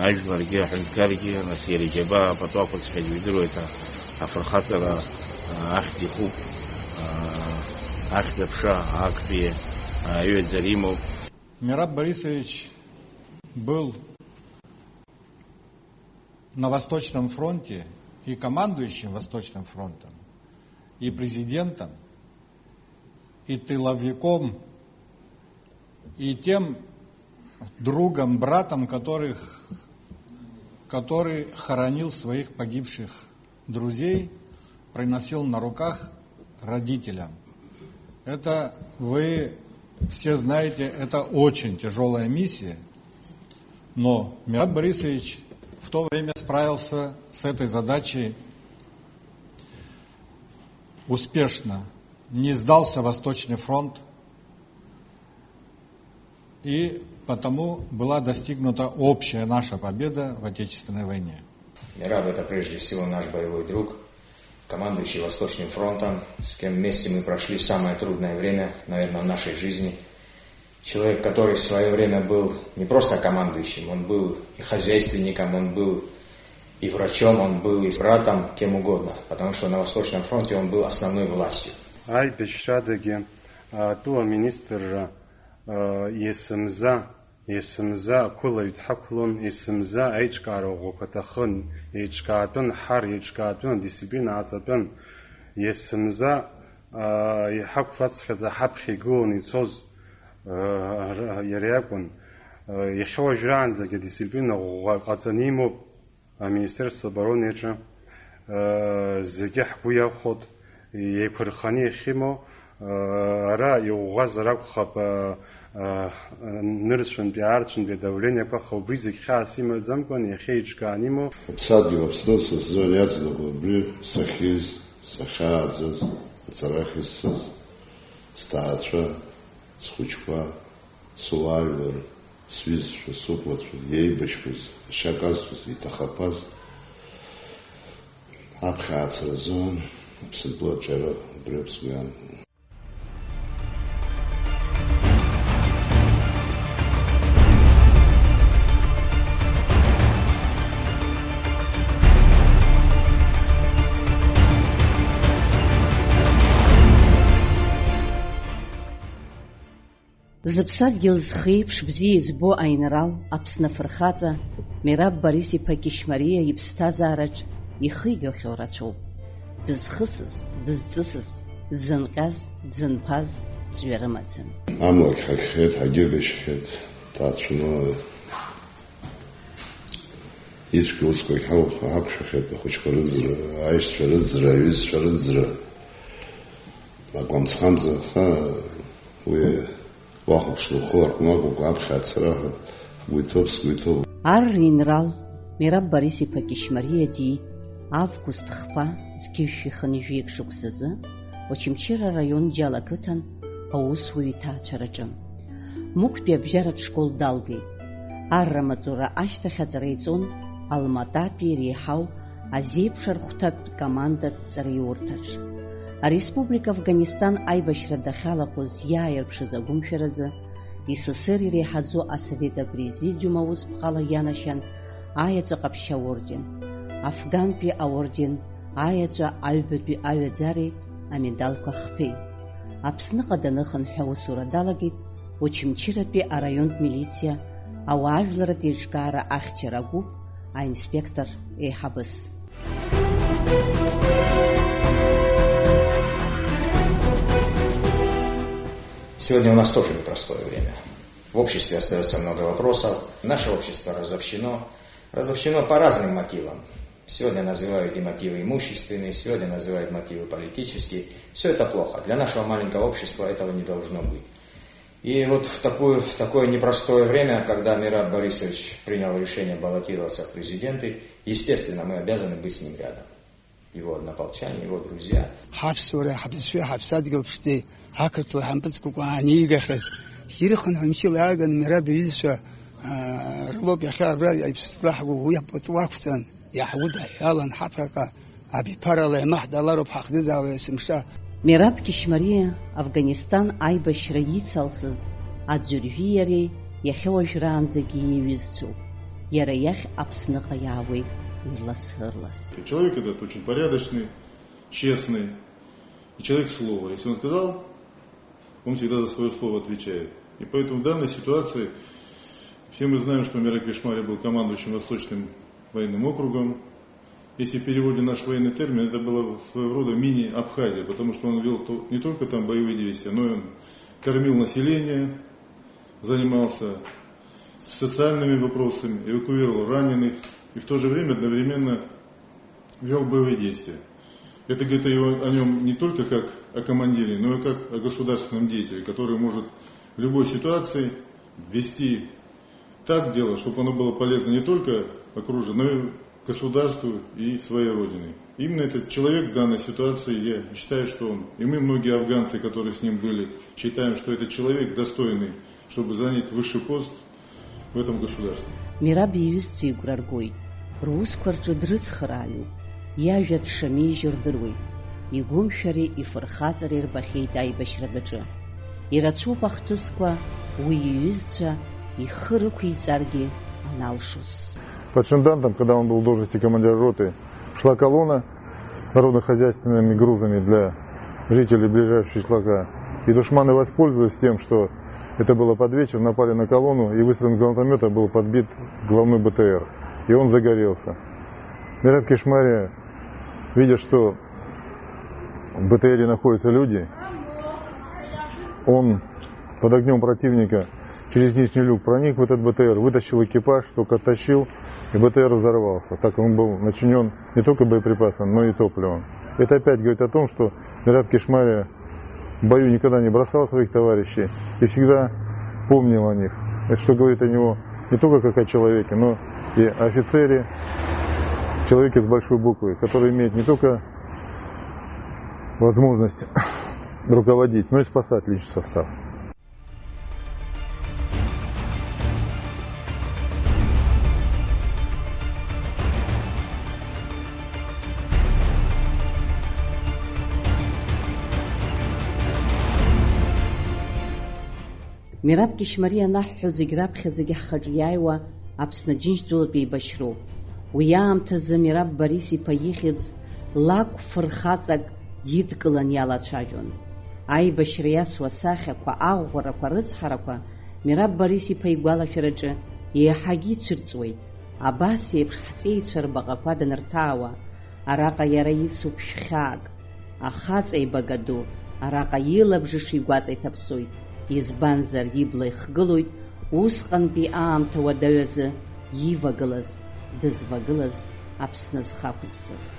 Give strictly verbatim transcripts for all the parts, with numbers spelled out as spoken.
Ажәларгьы, аҳәынҭқаргьы, нас иара иџьабаа пату ақәыҵхьеит, ижәдыруеит, а-, афырхаҵара, а, ахьӡ ихуп, а, ахьӡ-аԥша актәи аҩаӡара имоуп. Мераб Борисович был на Восточном фронте и командующим Восточным фронтом, и президентом, и тыловиком, и тем другом, братом, которых, который хоронил своих погибших друзей, приносил на руках родителям. Это, вы все знаете, это очень тяжелая миссия, но Мираб Борисович в то время справился с этой задачей успешно. Не сдался Восточный фронт, и потому была достигнута общая наша победа в Отечественной войне. Мираб — это прежде всего наш боевой друг, командующий Восточным фронтом, с кем вместе мы прошли самое трудное время, наверное, в нашей жизни. Человек, который в своё время был не просто командующим, он был и хозяйственником, он был и врачом, он был и братом, кем угодно, потому что на Восточном фронте он был основной властью. Аибашьрадагьы, атәыла аминистрра, есымза, есымза ақәылаҩ дҳақәлон, есымза аиҿкаара ӷәӷәақәа ҭахын, еиҿкаатәын ҳар, еиҿкаатәын, адисциплина ааҵатәын, есымза, иҳақәлацхьаӡа ҳаԥхьа игыланы ицоз, ара иара иакәын. Иахьа уажәраанӡагьы адисциплина ӷәӷәа ҟаҵаны имоуп. Аминистерство обороны аҿы, э, зегьы ҳгәы иахәоит, еиқәырханы иахьимоу, э, ара иӷәӷәазар акәхап, э, э, нырцәынтәи, аарцәынтәи адавлениақәа, аха убри зегь хьаас имаӡамкәан иахьа еиҿкаан имоу. Аԥсадгьыл Аԥсны са сзы ари аӡынагоуп, абри сахьиз, сахьааӡаз, аҵара ахьысҵаз, сҭаацәа, схәыҷқәа, суаажәлар, сҩызцәа, сықәлацәа, иеибашьқәаз, ашьа казҭәаз, иҭахақәаз, аԥхьа аацраӡон, Аԥсынтәыла аҿиара убриоуп сгәы иаанагон. Зыԥсадгьыл зхы еиԥш бзиа избо аинрал, Аԥсны афырхаҵа, Мераб Борис-иԥа Кьышьмариа иԥсҭазаараҿ ихигахьоу рацәоуп. Дызхысыз, дызҵысыз, дзынҟьаз, дзынԥаз ҵҩа рымаӡам. Амлакь ҳагхеит, ҳагьыбашьхьеит, ҭаацәаны ицәгьа усқәагь ҳау-, ҳақәшәахьеит, ахәыҷқәа рыӡра, аишьцәа рыӡра, аҩызцәа рыӡра. Акәамзхамза, аха уи уахәаԥшны ухы ларҟәны акәымкәа аԥхьа ацара ҳәа ҳгәы иҭоуп, сгәы иҭоуп. Ар ринрал Мераб Борис-иԥа Кьышьмариа диит август хԥа зқьышә жәаха ҩажәиак шықәсазы Очамчыра араион Џьал ақыҭан аусуҩ иҭаацәараҿы. Мықәтәи абжьаратә школ далгеит. Арра маҵура ашьҭахь аҵара иҵон Алмататәи иреиҳау азеиԥш архәҭатә командатә ҵараиурҭаҿ. Ареспублика Афганистан аибашьра дахьалахәыз иааирԥшыз агәымшәаразы, С С С Р иреиҳаӡоу Асовет Апрезидиум аусԥҟала ианашьан аеҵәа ҟаԥшьа аорден, Афгантәи аорден, аеҵәа аҩбатәи аҩаӡареи амедалқәа хԥеи. Аԥсныҟа даныхынҳәы аусура далагеит Очамчыратәи араионтә милициа ауаажәларратә еиҿкаара ахьчара агәыԥ аинспектор еиҳабыс. Сегодня у нас тоже непростое время. В обществе остаётся много вопросов. Наше общество разобщено. Разобщено по разным мотивам. Сегодня называют и мотивы имущественные, сегодня называют мотивы политические. Всё это плохо. Для нашего маленького общества этого не должно быть. И вот в такую, в такое непростое время, когда Мираб Борисович принял решение баллотироваться в президенты, естественно, мы обязаны быть с ним рядом. Его однополчане, его друзья. Ҳаԥсуареи ҳабызшәеи ҳаԥсадгьыл ԥшӡеи ақырҭуа ҳампыҵкәакәа аанигахьаз, ирхынҳәы мчыла иааган Мираб иҩызцәа, аа, рылоуп иахьа абра иԥсыӡла ҳгәы уи апату ақәҵан, иаҳгәыдаҳәҳәалан ҳаԥхьаҟа абиԥарала еимаҳдалароуп ҳахӡыӡаауа есымша. Мераб Кьышьмариа Афганистан аибашьра ицалсыз аӡәырҩи иареи иахьа уажәраанӡагьы иҩызцәоуп. Иара иахь Аԥсныҟа иаауеит ирлас-ырлас. Человек этот очень порядочный, честный, и человек слова. Если он сказал, он всегда за своё слово отвечает. И поэтому в данной ситуации все мы знаем, что Мераб Кешмари был командующим Восточным военным округом. Если в переводе наш военный термин, это было своего рода мини-Абхазия, потому что он вел то-, не только там боевые действия, но и он кормил население, занимался социальными вопросами, эвакуировал раненых и в то же время одновременно вел боевые действия. Это говорит о его, о нём не только как о командире, но и как о государственном деятеле, который может в любой ситуации вести так дело, чтобы оно было полезно не только окружению, но и государству и своей родине. Именно этот человек в данной ситуации, я считаю, что он, и мы, многие афганцы, которые с ним были, считаем, что этот человек достойный, чтобы занять высший пост в этом государстве. Мераб иҩызцәа игәра ргоит, русқәа рҿы дрыцхраауеит, иажәа дшамеижьо рдыруеит, игәымшәареи ифырхаҵареи рбахьеит аибашьратә аҿы. Ирацәоуп ахҭысқәа уи иҩызцәа ихы рықәиҵаргьы аналшоз. Под Шендантом, когда он был в должности командира роты, шла колонна с народно-хозяйственными грузами для жителей ближайшего шлака. И душманы, воспользуясь тем, что это было под вечер, напали на колонну, и выстрелом из гранатомёта был подбит головной Б Т Р. И он загорелся. Мераб Кешмария, видя, что в Б Т Р находятся люди, он под огнём противника через нижний люк проник в этот Б Т Р, вытащил экипаж, только оттащил, и Б Т Р взорвался, так как он был начинён не только боеприпасом, но и топливом. Это опять говорит о том, что Мераб Кешмария в бою никогда не бросал своих товарищей и всегда помнил о них. Это что говорит о него не только как о человеке, но и о офицере, человеке с большой буквы, который имеет не только возможность руководить, но и спасать личный состав. Мераб Кешмариа анаҳҳәо зегь раԥхьаӡагьы ҳхаҿы иааиуа Аԥсны Џьынџьтәылатә еибашьроуп. Уи аамҭазы Мераб Борис-иԥа ихьӡ лакә фырхаҵак дидкылан иалацәажәон. Аибашьра иацу асахьақәа, аӷәӷәарақәа, арыцҳарақәа Мераб Борис-иԥа игәалашәараҿы еиҳагьы ицәырҵуеит. Абас еиԥш ҳҵеицәа рбаҟақәа данырҭаауа, араҟа иара ицуп шәхьаак. Ахаҵа еибага ду, араҟа илабжыш игәаҵа иҭаԥсоит, избанзар, ибла ихгылоит усҟантәи аамҭа уадаҩ азы ивагылаз, дызвагылаз Аԥсны зхы ақәызҵаз.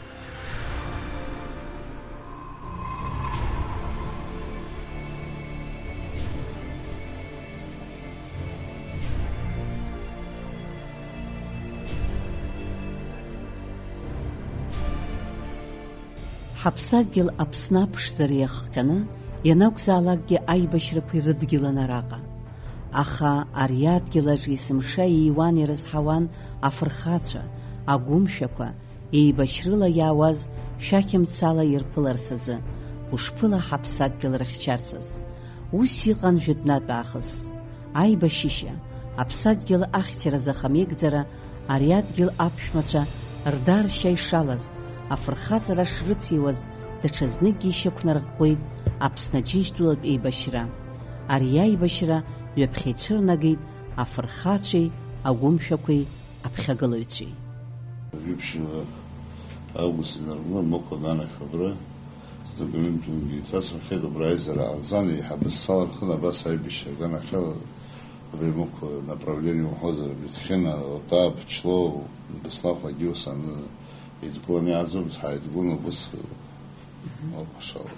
Ҳаԥсадгьыл Аԥсны аԥшӡара иахҟьаны, ианакәзаалакгьы аибашьрақәа ирыдгьылан араҟа. Аха ари адгьыл аҿы есымша ииуан ирызҳауан афырхацәа, агәымшәақәа, еибашьрыла иаауаз шәақь мцала ирԥыларц азы, ушԥыла ҳаԥсадгьыл рыхьчарц азы. Ус иҟан жәытәнатә аахыс. Аибашьышьа, аԥсадгьыл ахьчаразы ахамеигӡара, ари адгьыл аԥшәмацәа рдаршьа ишалаз, афырхаҵара шрыциуаз, даҽазныкгьы ишьақәнарӷәӷәеит Аԥсны Аџьынџьтәылатә еибашьра. Ари аибашьра ҩаԥхьа ицәырнагеит афырхацәеи агәымшәақәеи аԥхьагылаҩцәеи. Ҩаԥшьнала август инаркны, Мықә аганахь абра, сдокументынгьы иҭасымхеит, убра аизара ҟарҵан, еиҳабыс салархын, абас аибашьра аганахьала, абри Мықә направление уҳәозар, абри Ҭхьына, Отаԥ, Члоу, Беслаф, Агиус аны идгыланы иааӡомызт, ҳаидгыланы убыс Мақәшала.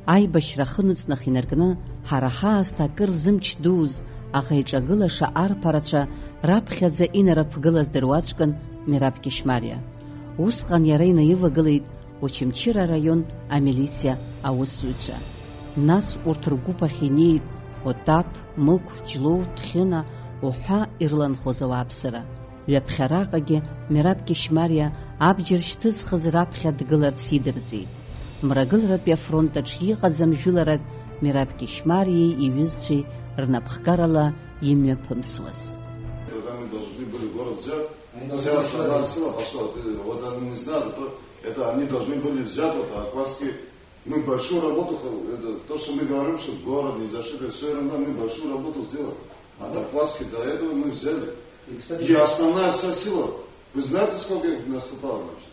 Аибашьра ахы ныҵнах инаркны, ҳара ҳаасҭа акыр зымч дуз, аӷа иҿагылаша арԥарацәа раԥхьаӡа инарыԥгылаз дыруаӡәкын Мераб Кьышьмариа. Усҟан иара инаивагылеит Очамчыра араион амилициа аусзуҩцәа. Нас урҭ ргәыԥ ахь инеит Отаԥ, Мықә, Ҷлоу, Ҭхьына уҳәа ирланхоз ауааԥсыра. Ҩаԥхьа араҟагьы Мераб Кьышьмариа абџьар шьҭызхыз раԥхьа дгыларц идырҵеит. Мрагыларатәи афронт аҿы иҟаӡам жәыларак Мераб Кьышьмариеи иҩызцәеи рнапхгарала имҩаԥымсуаз. Они должны были город взять. Они должны Вся были остальная взять. Сила пошла. Ты, вот они не знают, то, это они должны были взять, вот, а Кваски. Мы большую работу, это, то, что мы говорим, что город не защитили, все равно мы большую работу сделали. А Дакваски до этого мы взяли. И, кстати, И основная вся сила. Вы знаете, сколько их наступало вообще?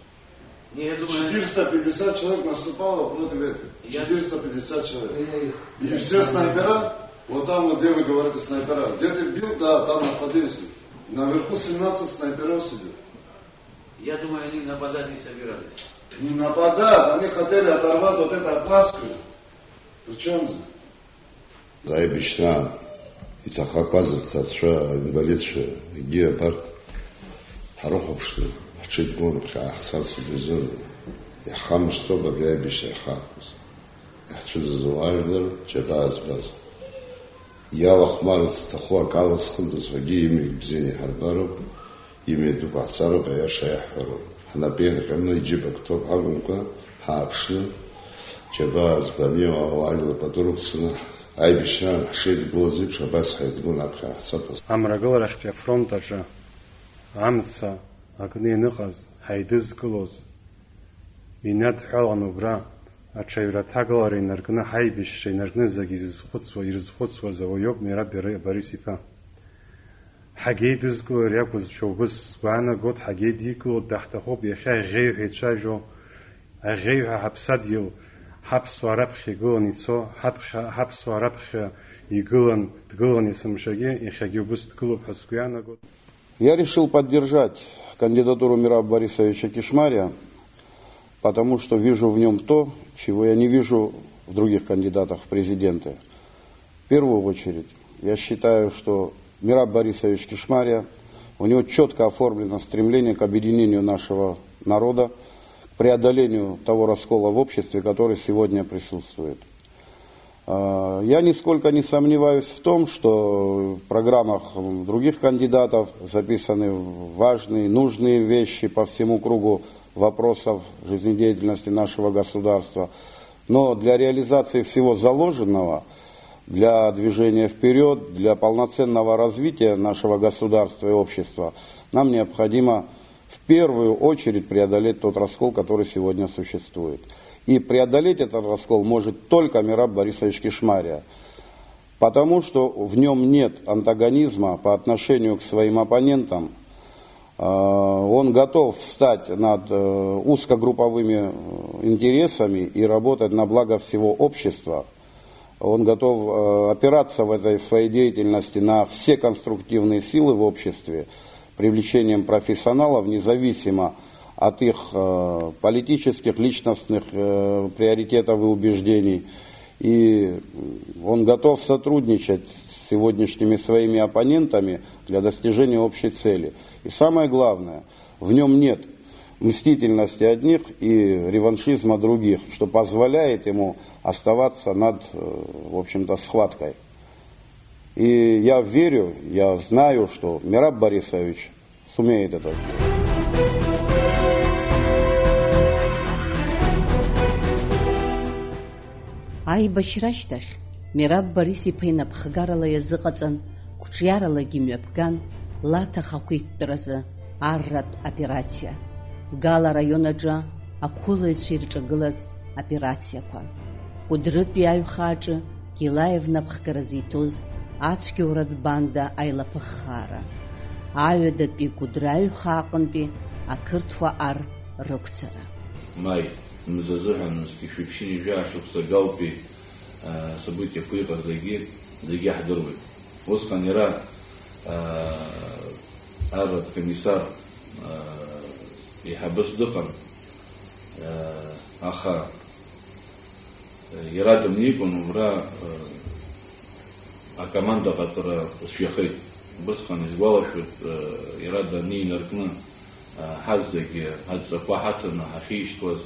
Не, я думаю, Четыреста пятьдесят человек наступало против этих. Я Четыреста пятьдесят человек. Я их И все снайпера, вот там вот, где вы говорите, снайпера, где ты бил, да, там находились. Наверху семнадцать снайперов сидит. Я думаю, они нападать не собирались. Не нападать, они хотели оторвать вот эту опаску. Причем здесь? Аибашьраан иҭахақәаз рҭаацәа, аинвалидцәа, егьи абарҭ ҳарыхәаԥшны, ҳҽеидкыланы ԥхьаҟа ҳцарц убаҩзоума? Иаҳхамышҭроуп абри аибашьра иахархәаз, иаҳцәыӡыз ауаажәлар џьабаа збаз. Иалахәмарырц зҭаху акала зхынҵәаз уагьы имҩагь бзианы иҳарбароуп. Имҩа дықәаҳҵароуп, аиаша иаҳҳәароуп. Ҳнапы ианҟьаны иџьыба гәҭоуп ҳакәымкәа, ҳааԥшны, џьабаа збаны, ауаажәлар пату рықәҵаны, аибашьраан ҳшеидгылаз еиԥш, абас ҳаидгыланы аԥхьа ҳцап. Амрагыларахьтәи афронт аҿы амца акны ианыҟаз, ҳаидызкылоз, инадҳәалан убра, аҽаҩра аҭагылара инаркны, ҳаибашьра инаркны зегьы изызхәыцуа, ирызхәыцуаз ауаҩоуп Мераб Бери-, Борис-иԥа. Ҳагьеидызкылар иакәызшәа убыс сгәаанагоит, ҳагьеидикылоит, даҳҭахуп иахьа аӷьеҩҳәа ицәажәо, аӷьеҩҳәа ҳаԥсадгьыл, ҳаԥсуаа раԥхьа игылан ицо, ҳаԥхьа, ҳаԥсуаа раԥхьа игылан, дгылан есымшагьы, иахьагьы убыс дгылоуп ҳәа сгәы иаанагоит. Я решил поддержать кандидатуру Мераба Борисовича Кишмария, потому что вижу в нём то, чего я не вижу в других кандидатах в президенты. В первую очередь, я считаю, что Мераб Борисович Кишмария, у него чётко оформлено стремление к объединению нашего народа, к преодолению того раскола в обществе, который сегодня присутствует. А, я нисколько не сомневаюсь в том, что в программах других кандидатов записаны важные, нужные вещи по всему кругу вопросов жизнедеятельности нашего государства. Но для реализации всего заложенного, для движения вперёд, для полноценного развития нашего государства и общества нам необходимо в первую очередь преодолеть тот раскол, который сегодня существует. И преодолеть этот раскол может только Мераб Борисович Кишмария, потому что в нём нет антагонизма по отношению к своим оппонентам. А, он готов встать над, э, узкогрупповыми, э, интересами и работать на благо всего общества. Он готов, э, опираться в этой своей деятельности на все конструктивные силы в обществе, привлечением профессионалов, независимо от их, э, политических, личностных, э, приоритетов и убеждений. И он готов сотрудничать с сегодняшними своими оппонентами для достижения общей цели. И самое главное, в нём нет мстительности одних и реваншизма других, что позволяет ему оставаться над, э, в общем-то, схваткой. И я верю, я знаю, что Мераб Борисович сумеет это сделать. Аибашьра ашьҭахь Мераб Борис-иԥа инапхгарала иазыҟаҵан, қәҿиаралагьы имҩаԥган Лаҭа ахақәиҭтәразы арратә операциа. Гала араион аҿы ақәылаҩцәа ирҿагылаз операциақәа. Кәыдрытәи аҩхааҿы Гилаев напхгара зиҭоз ацәгьоуратә банда аилаԥыххаара. Аҩадатәи Кәыдры аҩхаа аҟынтәи ақырҭуа ар рықәцара. Маи мза азыҳәан, зқьи жәшәи ԥшьынҩажәи жәаа шықәса Галтәи, аа, асабытиақәа иҟаз зегьы, зегьы иаҳдыруеит. Усҟан иара, аа, арратә комиссар, аа, еиҳабыс дыҟан, аа, аха, иара дымнеикәан убра, акоманда ҟаҵара рцәгьахеит. Убысҟан исгәалашәоит, иара данинаркны, ҳазегьы адҵақәа ҳаҭаны ҳахьишьҭуаз,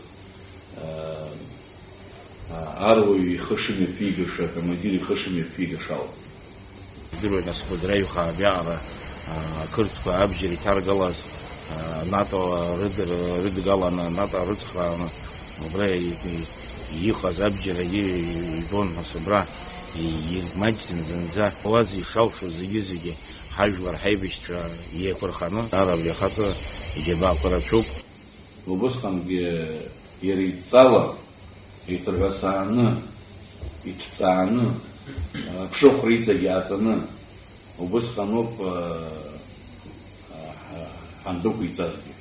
аруаҩы ихы шымҩаԥигаша, акомандир ихы шымҩаԥигаша ауп. Идыруеит, нас, Кәыдры аҩхаа абриаҟара, аа, ақырҭқәа абџьар иҭаргалаз, аа, НАТО рыд-, рыдгаланы, НАТО рыцхрааны, убра и-, и-, Иҟаз абџьарагьы ибон, нас убра ирмаҷӡан зынӡа. Уаз ишалшоз зегьы-зегьы ҳажәлар ҳаибашьцәа иеиқәырханы, ара абри ахатәы иџьабаақәа рацәоуп. Убысҟангьы иара идҵала, иҭырҳәасааны, иҭҵааны, аԥшыхәра иҵегь ааҵаны, убысҟаноуп, а, а, ҳандәықәиҵазгьы.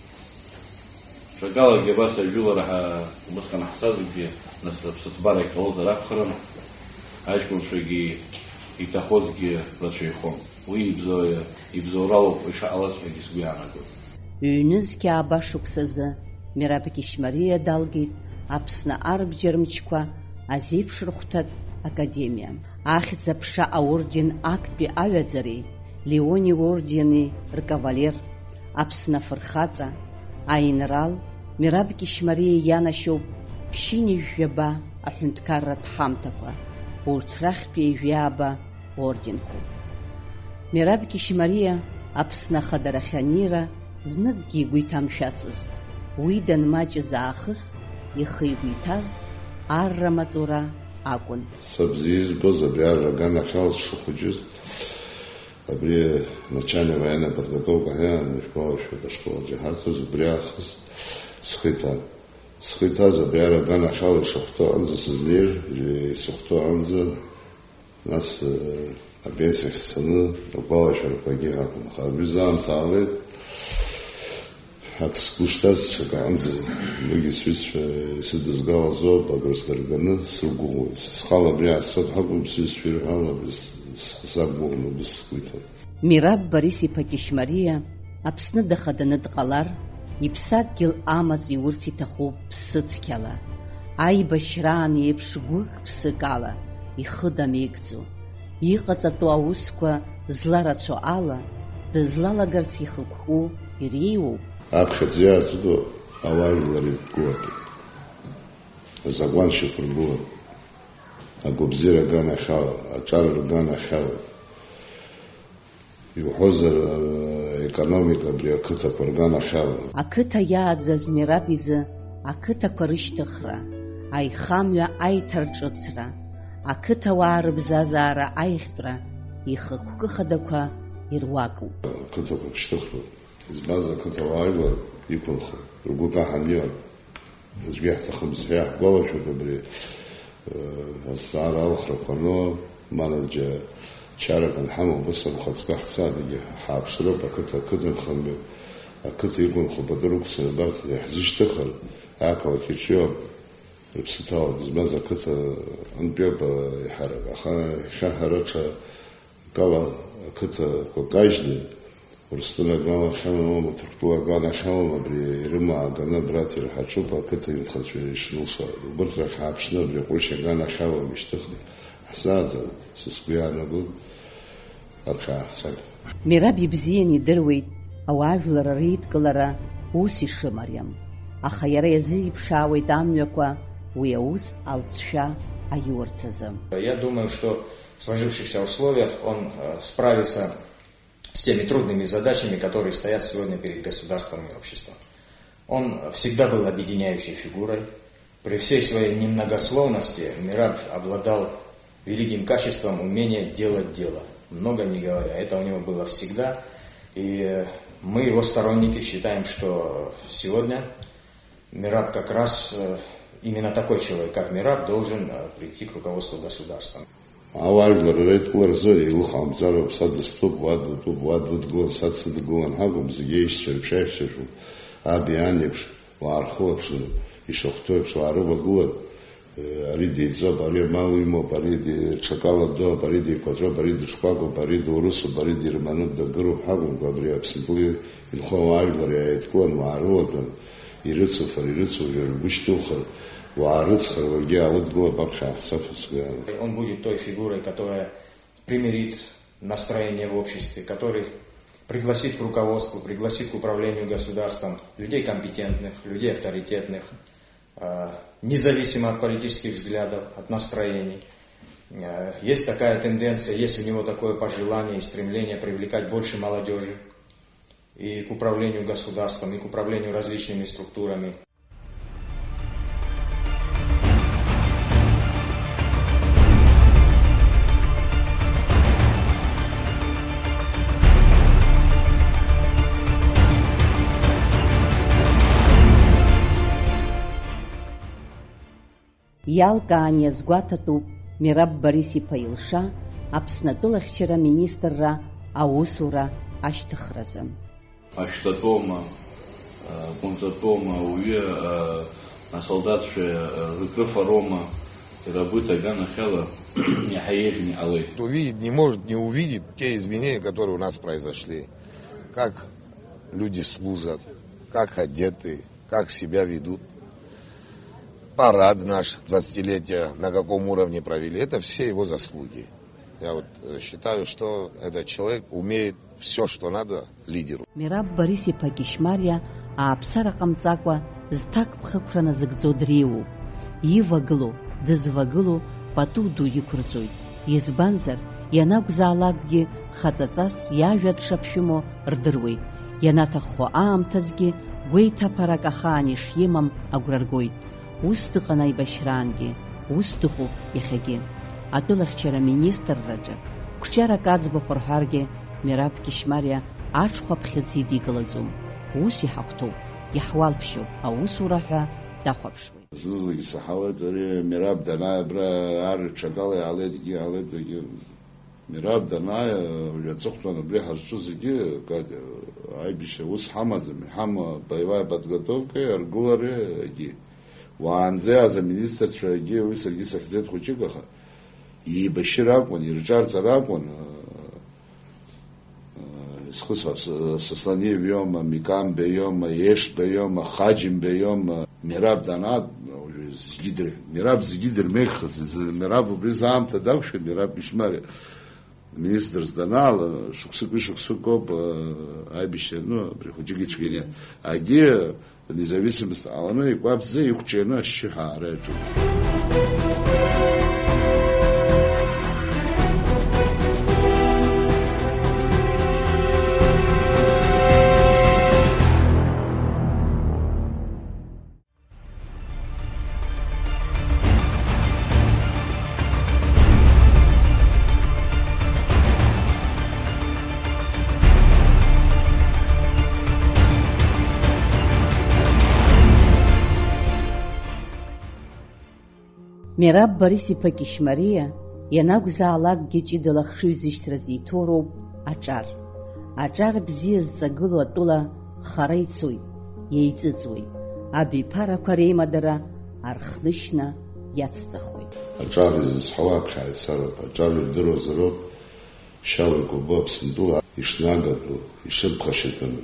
Ҽакалагьы абас ажәылара ҳа-, убысҟан ҳцазҭгьы, нас аԥсыҭбара иҟалозар акәхарын, аҷкәынцәагьы иҭахозгьы рацәаҩхон. Уи ибзоуа-, ибзоуралоуп ишаҟалаз ҳәагьы сгәы иаанагоит. Ҩнызқьи ааба шықәсазы Мераб Кьышьмариа далгеит Аԥсны арбџьар мчқәа азеиԥшрахәҭатә академиа. Ахьӡ-аԥша аорден актәи аҩаӡареи, Леон иордени ркавалер, Аԥсны афырхаҵа, аинрал, Мераб Кьышьмариа ианашьоуп ԥшьынҩажәи жәаба аҳәынҭқарратә ҳамҭақәа, урҭ рахьтә ҩажәи ааба орденқәоуп. Мераб Кьышьмариа Аԥсны ахадарахь анеира зныкгьы игәы иҭамшәацызт. Уи данмаҷыз аахыс ихы игәы иҭаз арра маҵура акәын. Са бзиа избоз абри арра аганахьала сшыхәыҷыз, абри начальник военной подготовки ҳәа, ишәгәалашәоит, ашкол аҿы иҳарҭоз, убри аахыс схы иҭан. Схы иҭаз абри арра аганахьала ишахәҭоу аҟынӡа сызнеир, исыхәҭоу аҟынӡа, нас, э, апенсиахь сцаны агәалашәарақәагьы ҳақәын. Аха абри заамҭа аалеит, ак сгәы шҭаз ҽак аҟынӡа, уигьы сҩызцәа исыдызгалазоуп, агәра сдырганы срықәгәыӷуеит. Схала абри аасцоит ҳәа акәым, сҩызцәа ирҳәалап, схы сақәгәыӷны убыс сгәы иҭоуп. Мираб Борис-иԥа Кьышьмариа Аԥсны дахаданы дҟалар, иԥсадгьыл амаҵ иурц иҭахуп ԥсыцқьала. Аибашьраан еиԥш гәык-ԥсык ала ихы дамеигӡо, иҟаҵатәу аусқәа зларацәоу ала, дызлалагарц ихықәку иреиуоуп. Аԥхьаӡа иааӡәӡәо ауаажәлар еидкылатәуп, азакәан шьақәыргылатәуп, агәабзиара аганахьала, аҿар рганахьала. Иуҳәозар, аекономика абри ақыҭақәа рганахьала. Ақыҭа иааӡаз Мераб изы ақыҭақәа рышьҭыхра, аихамҩа аиҭарҿыцра, ақыҭауаа рыбзазаара аиӷьтәра ихықәкы хадақәа ируакуп. Ақыҭақәа шьҭыхроуп. Избанзар, ақыҭауаа ажәлар иқәынхо, ргәы каҳан иҟан. Аӡәгьы иаҳҭахымызт ҳәа иаҳгәалашәоит абри, э, азҵаара алхрақәа ану, манаџьа чарак анҳамоу, убыс амхаҵкы ҳцадагьы ҳааԥшроуп, ақыҭа ақыҭанхамҩа, ақыҭа иқәынхо пату рықәцаны абарҭ иаҳзышьҭыхыр, ақалақь иҿиоуп, рыԥсы ҭалоуп, избанзар, ақыҭа антәиоуп, э, иҳарак, аха иахьа ҳара ҽа Акала ақыҭақәа кажьны, Урыстәыла аганахьала, Ҭырқәтәыла аганахьала абри ирымаа ганы абраҭ ирҳаҿуп ақыҭа инхацәа ишрылшо. Убырҭ рахь ҳааԥшны абри аҟәышь аганахьала ишьҭыхны ҳзааӡароуп, са сгәы иаанагоит, аԥхьа ҳцап. Мераб ибзиан идыруеит ауаажәлар реидкылара ус ишымариам, аха иара иазиԥшаауеит амҩақәа уи аус алҵшәа аиурц азы. Я думаю, что в сложившихся условиях он, э, справится с теми трудными задачами, которые стоят сегодня перед государством и обществом. Он всегда был объединяющей фигурой. При всей своей немногословности Мираб обладал великим качеством умения делать дело, много не говоря. Это у него было всегда. И, э, мы, его сторонники, считаем, что сегодня Мираб как раз, э, именно такой человек, как Мираб, должен, э, прийти к руководству государства. Ауаажәлар реидкыларазы еилыхаумҵароуп, са дыстәуп, уа дутәуп, уа дудгылан, са дсыдгылан ҳакәым, зегьы еишьцәа реиԥш аиҳәшьа шәуп, аби ани еиԥш, уаархылаԥшны, ишахәҭоу еиԥш уаарывагылан, э, ари деиҵоуп, ари амал имоуп, ари ди-, ҽакала доуп, ари деиқәаҵәоуп, ари дышкәакәоуп, ари доурысуп, ари дермануп, дагыруп ҳакәымкәа, абри Аԥсынтәыла инхо ауаажәлар иааидкылан, уаарылатәан, ирыцуфар, ирыцужәар, ргәы шьҭухыр, уаарыцхыр, уаргьы аудгылап аԥхьа ҳцап ҳәа сгәы иаанагоит. Он будет той фигурой, которая примирит настроение в обществе, который пригласит к руководству, пригласит к управлению государством людей компетентных, людей авторитетных, э, независимо от политических взглядов, от настроений. Э, есть такая тенденция, есть у него такое пожелание и стремление привлекать больше молодёжи и к управлению государством, и к управлению различными структурами. Иалкаан иазгәаҭатәуп Мераб Борис-иԥа илша Аԥсны атәылахьчара аминистрра аусура ашьҭыхразы. Ашәҵатәоума, акәынҵатәоума, ауаҩы, асолдаҭцәа ркрыфароума, иара абри аганахьала иаҳа еиӷьны иҟалеит. Увидит, не может не увидеть те изменения, которые у нас произошли. Как люди служат, как одеты, как себя ведут. Парад наш двадцатилетия на каком уровне провели, это все его заслуги. Я вот, э, считаю, что этот человек умеет всё, что надо лидеру. Мераб Борис-иԥа Кьышьмариа ааԥсара ҟамҵакәа зҭакԥхықәра назыгӡо дреиуоуп. Ивагылоу, дызвагылоу пату ду иқәырҵоит. Избанзар, ианакәзаалакгьы хаҵаҵас иажәа дшаԥшәымоу рдыруеит. Ианаҭаххо аамҭазгьы гәеиҭаԥарак ахаан ишимам агәра ргоит. Ус дыҟан аибашьраангьы, ус дыҟоуп иахьагьы. Атәылахьчара аминистрраҿы, қәҿиарак аӡбахә рҳәаргьы, Мераб Кьышьмариа аҽхәа ԥхьаӡа идикылаӡом. Ус иҳахәҭоуп, иаҳуалԥшьоуп аусура ҳәа дахәаԥшуеит. Зны-знык исаҳауеит, ари Мераб данааи абра ар ҽакала иаалеит, егьи иаалеит, егьи Мераб данааи, уажәы аҵыхәтәан абри ҳазҿу зегьы, Катя, аибашьра ус ҳамаӡам, иҳамоу боевая подготовка, аргылареи, егьи. Уаанӡа иааз аминистрцәа, егьи уи саргьы сахьӡеит хәыҷык, аха еибашьыр акәын, ирҿарҵар акәын, аа, аа, изхысҳәааз, Сосланиев иоума, Микамбе иоума, Ешба иоума, Хаџьымбе иоума, Мераб данаа, уажәы зегьы дыр-, Мераб зегьы дырмеигхаӡеит, зы-, Мераб убри заамҭа дақәшәеит, Мераб Кьышьмариа. Министрс данаала, шықәсыки шықәсыкоуп, э, аибашьра, ну, абри хәыҷык ицәгьаны. Агьи, независимость ҟаланы, икәаԥӡа, иқәҿианы ашьшьыҳәа аара иаҿуп. Мераб Борис-иԥа Кьышьмариа ианакәзаалакгьы ҷыдала ахшыҩзышьҭра зиҭо роуп аҿар. Аҿар бзиа зҵагылоу атәыла хара ицоит, еиҵыҵуеит, абиԥарақәа реимадара архнышьна иацҵахоит. Аҿар изызҳауа аԥхьа ицароуп, аҿар ирдыруазароуп, шьала икәабо Аԥсынтәыла ишнагатәу, ишыԥхашьатәым,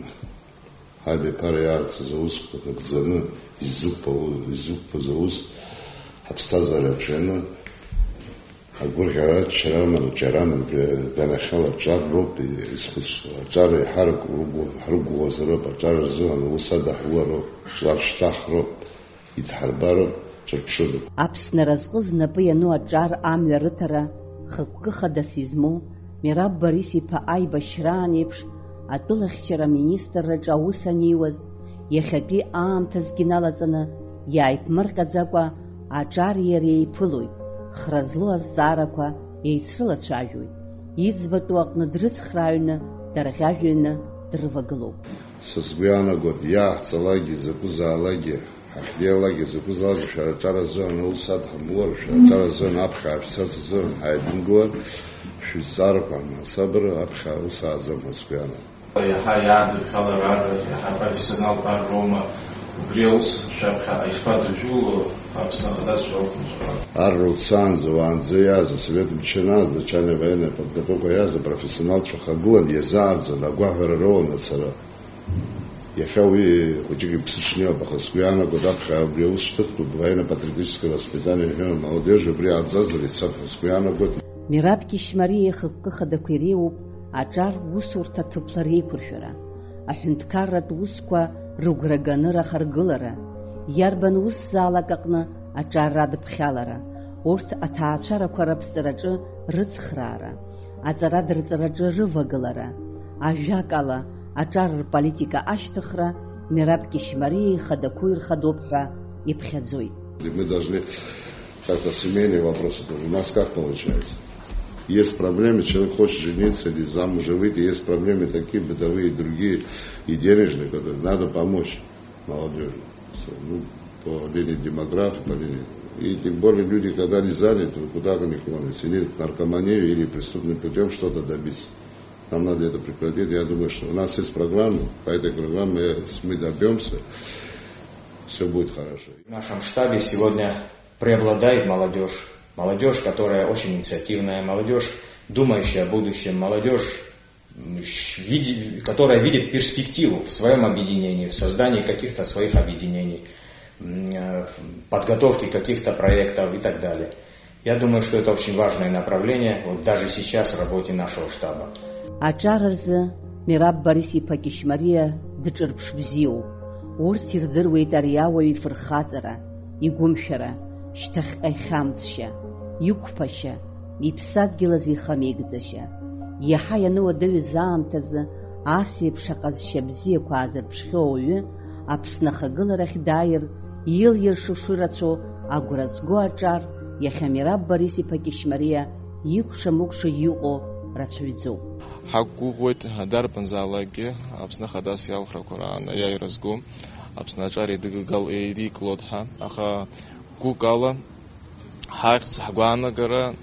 абиԥара иаарцаз аусқәа нагӡаны, изықәԥо-, изықәԥоз аус ҳаԥсҭазаара аҿианы, агәырӷьара, аччара аманаџьара аманаџьа-, ганахьала аҿар роуп изхәыцтәу. Аҿар еиҳарак ургәы-, ҳрықәгәыӷуазароуп, аҿар рзыҳәан аус адаҳулароуп, ҿар шьҭаҳроуп, идҳарбароуп, ҿырԥшыроуп. Аԥсны аразҟы знапы иану аҿар амҩа рыҭара хықәкы хадас измоу Мераб Борис-иԥа аибашьраан еиԥш атәылахьчара аминистрраҿы аус аниуаз, иахьатәи аамҭазгьы налаҵаны иааиԥмырҟьаӡакәа аҿари иареи еиԥылоит, хра злоу азҵаарақәа еицрылацәажәоит, иӡбатәу аҟны дрыцхрааҩны, дарӷьажәҩаны дрывагылоуп. Са сгәы иаанагоит, иааҳҵалакгьы, закәызаалакгьы, ҳахьнеилакгьы, закәызаалакгьы, шәара аҿар азыҳәан аус адҳамулар, шәара аҿар азыҳәан аԥхьа шәцарц азыҳәан ҳаидымгылар, шәызҵаарақәа ҳмаҳацабыр, аԥхьа аус ааӡам ҳәа сгәы иаанагоит. Иаҳа иаадырхалар ар, иаҳа профессионалтә ар роума, убри аус шәаԥхьаҟа ишԥадыржәыло, Аԥсны Ахадасшәа ауп. Ар руцаанӡа, уаанӡа иааз, асовет мчы анааз, начальная военная подготовка иааз апрофессионалтәцәа хагылан иазаарӡон, агәаҳәара роуан ацара. Иахьа уи хәыҷык иԥсы ҽнеиуп, аха сгәы иаанагоит, аԥхьа убри аус шьҭыхтәуп, военно-патриотическое воспитание ҳәа, молодежь убри ааӡазар ицап ҳәа сгәы иаанагоит. Мераб Кьышьмариа ихықәкы хадақәа иреиуоуп аҿар усурҭа ҭыԥла реиқәыршәара, аҳәынҭқарратә усқәа рыгәра ганы рахаргылара, иарбан усзаалак аҟны аҿар радыԥхьалара, урҭ аҭаацәарақәа раԥҵараҿы рыцхраара, аҵарадырҵараҿы рывагылара, ажәакала, аҿар рполитика ашьҭыхра Мераб Кьышьмариа ихадақәоу ирхадоуп ҳәа иԥхьаӡоит. Мы должны как-то семейные вопросы тоже. У нас как получается? Есть проблемы, человек хочет жениться или замуж выйти, есть проблемы такие бытовые, другие, и денежные, которые надо помочь молодёжи. Ну, по линии демографии, по линии И тем более люди, когда не заняты, куда они клонятся? Или наркоманию, или преступным путём что-то добиться. Нам надо это прекратить. Я думаю, что у нас есть программа. По этой программе, э, мы добьёмся. Всё будет хорошо. В нашем штабе сегодня преобладает молодёжь. Молодёжь, которая очень инициативная, молодёжь, думающая о будущем, молодёжь, м, щ-, види-, которая видит перспективу в своём объединении, в создании каких-то своих объединений, м, э, в подготовке каких-то проектов и так далее. Я думаю, что это очень важное направление, вот даже сейчас в работе нашего штаба. Аҿар рзы Мераб Борис-иԥа Кьышьмариа дҿырԥш бзиоуп. Урҭ ирдыруеит ари ауаҩ ифырхаҵара, игәымшәара, шьҭахьҟа ихьамҵшьа, иқәԥашьа, иԥсадгьыл азы ихамеигӡашьа. Иаҳа иануадаҩыз аамҭазы ас еиԥш аҟазшьа бзиақәа аазырԥшхьоу ауаҩы Аԥсны ахагыларахь дааир, илиршо шырацәоу агәра зго аҿар, иахьа Мераб Борис-иԥа Кьышьмариа икәша-мыкәша иҟоу рацәаҩӡоуп. Ҳақәгәыӷуеит дарбанзаалакгьы Аԥсны Ахадас иалхрақәа раан аиааира зго Аԥсны аҿар еидыггал-, еидикылоит ҳәа, аха гәык ала ҳахьӡ, ҳгәаанагара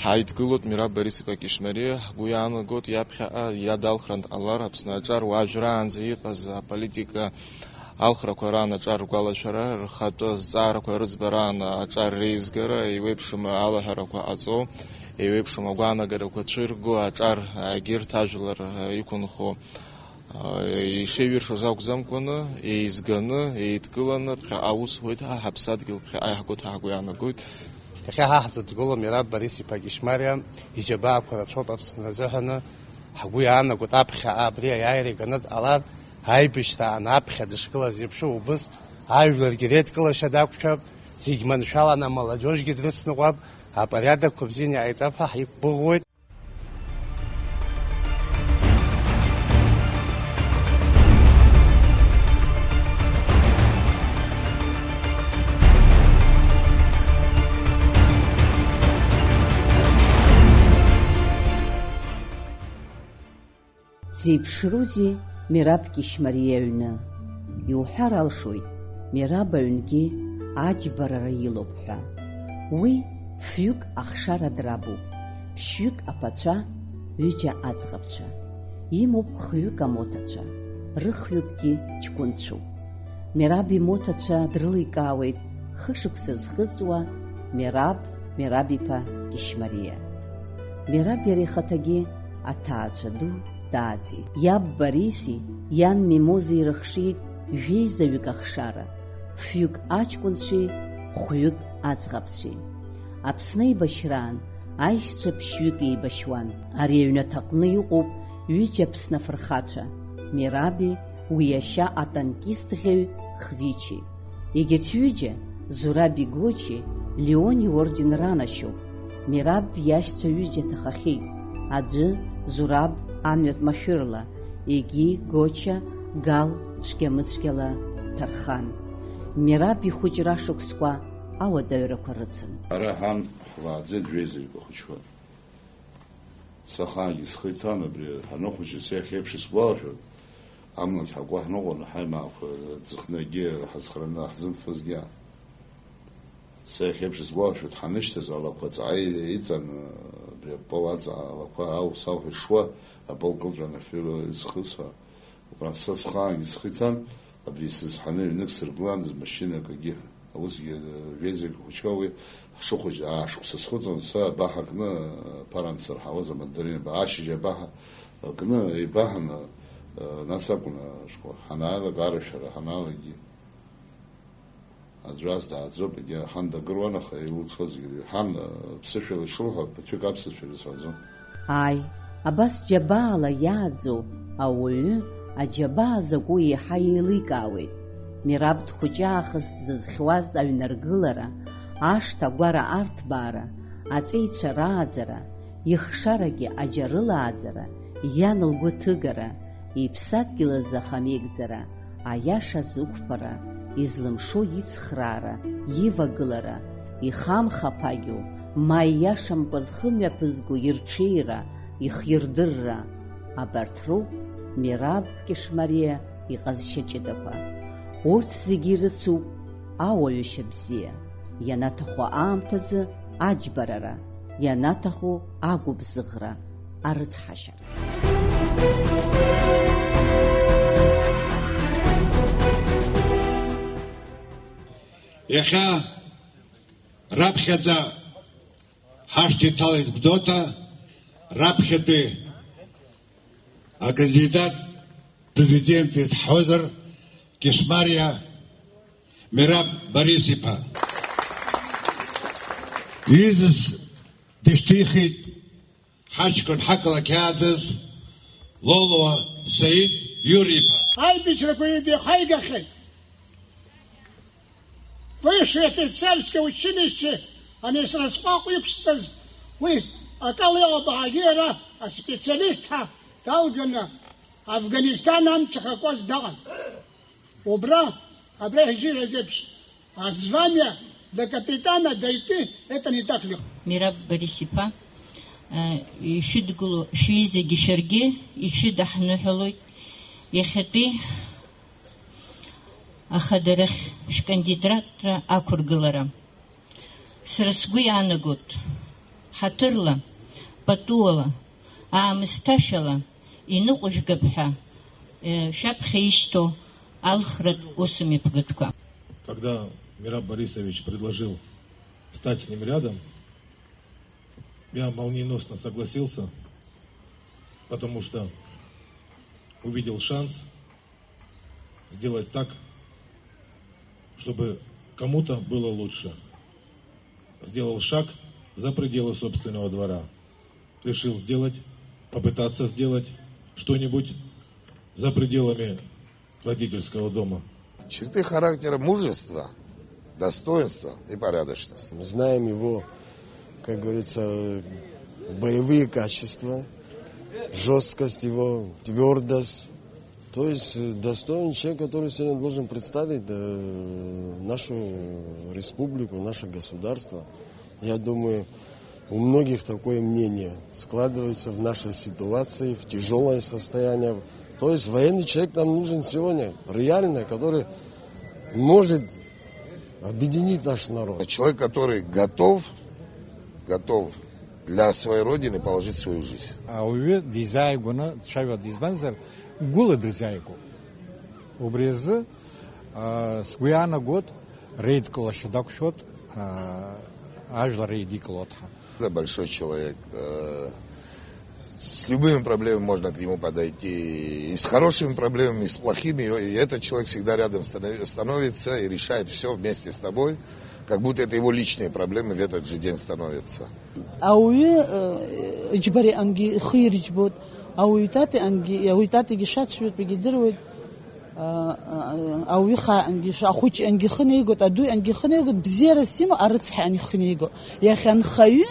ҳаидгылоит Мераб Борис-иԥа Кьышьмариа, ҳгәы иаанагоит иаԥхьаҟа иадалхран дҟалар Аԥсны аҿар уажәраанӡа иҟаз аполитика алхрақәа раан аҿар ргәалашәара, рхатәы зҵаарақәа рыӡбараан аҿар реизгара, еиуеиԥшым алаҳәарақәа ҟаҵо, еиуеиԥшым агәаанагарақәа цәырго аҿар, егьырҭ ажәлар иқәынхо ишеиҩыршоз акәӡамкәаны, еизганы, еидкыланы, ԥхьаҟа аус зуеит, ҳа ҳаԥсадгьыл ԥхьаҟа иаҳгоит, ҳа ҳгәы иаанагоит. Иахьа ҳа ҳзыдгыло Мераб Борис-иԥа Кьышьмариа иџьабаақәа рацәоуп Аԥсны азыҳәаны, ҳгәы иаанагоит аԥхьаҟа абри аиааира иганы дҟалар, аибашьраан аԥхьа дышгылаз еиԥш убыс ажәларгьы реидкылашьа дақәшәап, зегь маншәаланы амолодежьгьы дрыцныҟәап, апорядокқәа бзианы иҟаиҵап ҳәа ҳиқәгәыӷуеит. Дзеиԥшрузеи Мераб Кьышьмариа иҩны? Иуҳәар алшоит, Мераб аҩнгьы аџьбарара илоуп ҳәа. Уи фҩык ахшара драбуп, ԥшьҩык аԥацәа, ҩыџьа аӡӷабцәа. Имоуп хҩык амоҭацәа, рыхҩыкгьы ҷкәынцәоуп. Мераб имоҭацәа дрыликаауеит хышықәса зхыҵуа Мераб, Мераб-иԥа Кьышьмариа. Мераб иара ихаҭагьы аҭаацәа ду дааӡеит. Иаб Бориси иан Мимозеи ирыхшеит жәеизаҩык ахшара, фҩык аҷкәынцәеи хәҩык аӡӷабцәеи. Аԥсны аибашьраан аишьцәа ԥшьҩык еибашьуан. Ари аҩнаҭаҟны иҟоуп ҩыџьа Аԥсны афырхацәа, Мераби уи иашьа атанкист ӷьеҩ Хвичи. Егьырҭ ҩыџьа, Зураби Гочи, Леон иорден ранашьоуп. Мераб иашьцәа ҩыџьа ҭахахьеит, аӡәы, Зураб, амҩатә машәырла, егьи, Гоча, Гал цәгьамыцәгьала дҭархан. Мераб ихәыҷра ашықәсқәа ауадаҩрақәа рыцын. Ара ҳан ҳлааӡеит жәеизаҩык ахәыҷқәа. Сахаангьы схы иҭан абри ҳаныхәыҷыз, сеихьеиԥш исгәалашәоит, амлагь ҳагәы ҳныҟәон, ҳаимаақәа ӡыхнагьы ҳазхраны ҳзымфозгьы. Сеихьеиԥш исгәалашәоит, ҳанышьҭаз алақәа ҵаҟа иҵан, абри апол аҵа алақәа ау-сау ҳәа ишуа, апол кылҵәан афҩы изхысуа. Убра са схаангьы схы иҭан, абри сызҳаны ҩнык сыргыландаз машьынак агьы. Усгьы, э, жәеизаҩык хәыҷқәа уи ҳшыхәыҷ аашықәса схыҵуан, сара абаҳа кны, э, ԥаран сырҳауаз амандарин ба-, ашьыжь абаҳа, э, кны еибаҳаны, э, нас акәын ашкол. Ҳанааилак арашәара, ҳанаалакгьы аӡә ас дааӡоуп, егьа ҳан дагыруан, аха илылшозгьы ҳан, э, ԥсышәала ишылҳәо, ԥыҭҩык аԥсышәа ирыцәаӡом. Ааи, абас џьабаала иааӡоу ауаҩы аџьабаа закәу еиҳа еиликаауеит. Мераб дхәыҷы аахыс дзызхьуаз аҩнаргылара, ашҭа агәара арҭбаара, аҵеицәа рааӡара, ихшарагьы аџьа рылааӡара, иан лгәы ҭыгара, иԥсадгьыл азы ахамеигӡара, аиаша зықәԥара, излымшо ицхраара, ивагылара, ихамхаԥагьоу, ма ииашамкәа зхы мҩаԥызго ирҽеира, ихирдырра, абарҭ роуп Мераб Кьышмариа иҟазшьа ҷыдақәа. Урҭ зегьы ирыцуп ауаҩышьа бзиа. ианаҭаху аамҭазы аџьбарара, ианаҭаху агәыбзыӷра, арыцҳашьара. Иахьа раԥхьаӡа ҳашҭа иҭалеит Гәдоуҭа, раԥхьатәи акандидат президент изҳәозар, Кьышмариа Мераб Борис-иԥа. Иҩызас дышьҭихит ҳаҷкәын ҳақалақь иааӡаз Лолуа Саид Иури-иԥа. Аибашьрақәа еибеихаигахьеит. Высшее офицерское училище, ани сразҟәаҟә иқәсҵаз, уи акала иҟоуп ҳәагьы иара аспециалист ҳәа далганы Афганистан амца хакуаз даҟан. Убра, абра ҳжьира зеиԥш, азвание до капитана дойти, это не так легко. Мераб Борис-иԥа, э, ишәыдгыло шәҩызагьы шәаргьы ишәыдаҳныҳәалоит. Иахьатәи ахадарахь шәкандидатра ақәыргылара. Сара сгәы иаанагоит, ҳаҭырла, патуала, аамысҭашәала иныҟәыжәгап ҳәа, э, шәаԥхьа ишьҭоу алхратә усмҩаԥгатәқәа. Когда Мераб Борисович предложил встать с ним рядом, я молниеносно согласился, потому что увидел шанс сделать так, чтобы кому-то было лучше. Сделал шаг за пределы собственного двора. Решил сделать, попытаться сделать что-нибудь за пределами родительского дома. Черты характера: мужество, достоинство и порядочность. Мы знаем его, как говорится, боевые качества, жёсткость его, твёрдость. То есть, э, достойный человек, который сегодня должен представить, э, нашу республику, наше государство. Я думаю, у многих такое мнение складывается в нашей ситуации, в тяжёлое состояние. То есть военный человек нам нужен сегодня, реально, который может объединить наш народ. Человек, который готов, готов для своей Родины положить свою жизнь. Ауаҩы дизааигәаны дцәажәо, избанзар, гәыла дырзааигәоуп. Убри азы, аа, сгәы иаанагоит, реидкылашьа дақәшәоит, аа, ажәлар реидикылоит ҳәа. Это большой человек. Э, с любыми проблемами можно к нему подойти. И с хорошими проблемами, и с плохими. И этот человек всегда рядом станов-, становится и решает всё вместе с тобой. Как будто это его личные проблемы в этот же день становятся. Ауаҩы, э, џьбареи ангьы ихы ирыџьбоит, ауаҩ итатеи ангьы, ауаҩ итатеигьы шацәажәатәугьы идыруеит, а, а, ауаҩы хаа ангьы ш-, ахәыҷы ангьы ихы неигоит, аду ангьы ихы неигоит, бзиарас имоу арыцҳа ангьы ихы неигоит. Иахьа анхаҩы,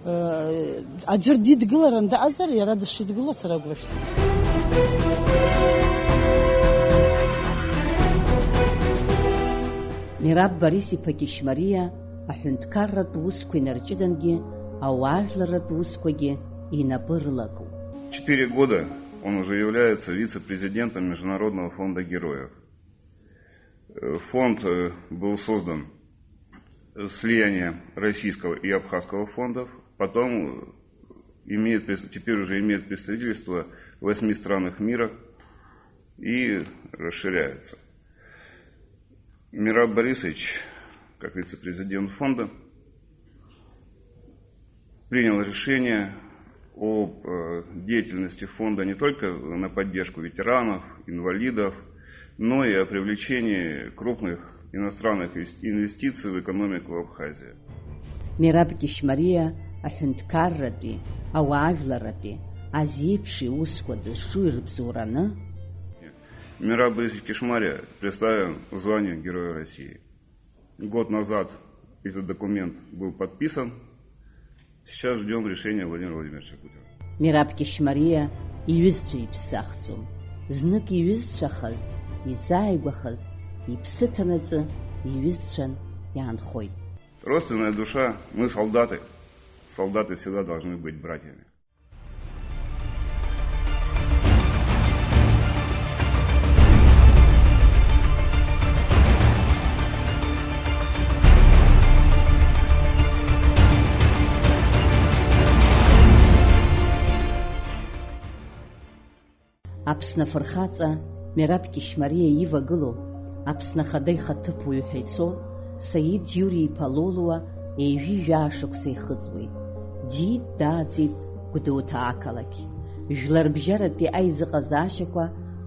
э, аӡәыр дидгыларан дыҟазар, иара дышидгыло сара агәра шәсит. Мераб Борис-иԥа Кьышьмариа аҳәынҭқарратә усқәа инарҷыдангьы, ауаажәларратә усқәагьы инапы рылакуп. Четыре года он уже является вице-президентом Международного фонда героев. Э, фонд, э, был создан, э, слиянием российского и абхазского фондов, потом, э, имеет прес-, теперь уже имеет представительство в восьми странах мира и расширяется. Мераб Борисович, как вице-президент фонда, принял решение об, э, деятельности фонда не только на поддержку ветеранов, инвалидов, но и о привлечении крупных иностранных инвес-, инвестиций в экономику Абхазии. Мераб Кьышьмариа аҳәынҭқарратәи, ауаажәларратәи, азеиԥши усқәа дызҿу ирыбзоураны, Мераб Борисович Кишмария представил звание Героя России. Год назад этот документ был подписан. Сейчас ждём решения Владимира Владимировича Путина. Мераб Кьышьмариа иҩызцәа иԥсы ахӡом. Знык иҩызцәахаз, изааигәахаз, иԥсы ҭанаҵы иҩызцәан иаанхоит. Родственная душа, мы солдаты. Солдаты всегда должны быть братьями. Аԥсны афырхаҵа Мераб Кьышьмариа ивагылоу Аԥсны Ахада ихаҭыԥуаҩ ҳәа ицо Саид Иури-иԥа Лолуа ҩажәи жәаа шықәса ихыҵуеит. Диит, дааӡеит Гәдоуҭа ақалақь. Жәларбжьаратәи аизыҟазаашьақәа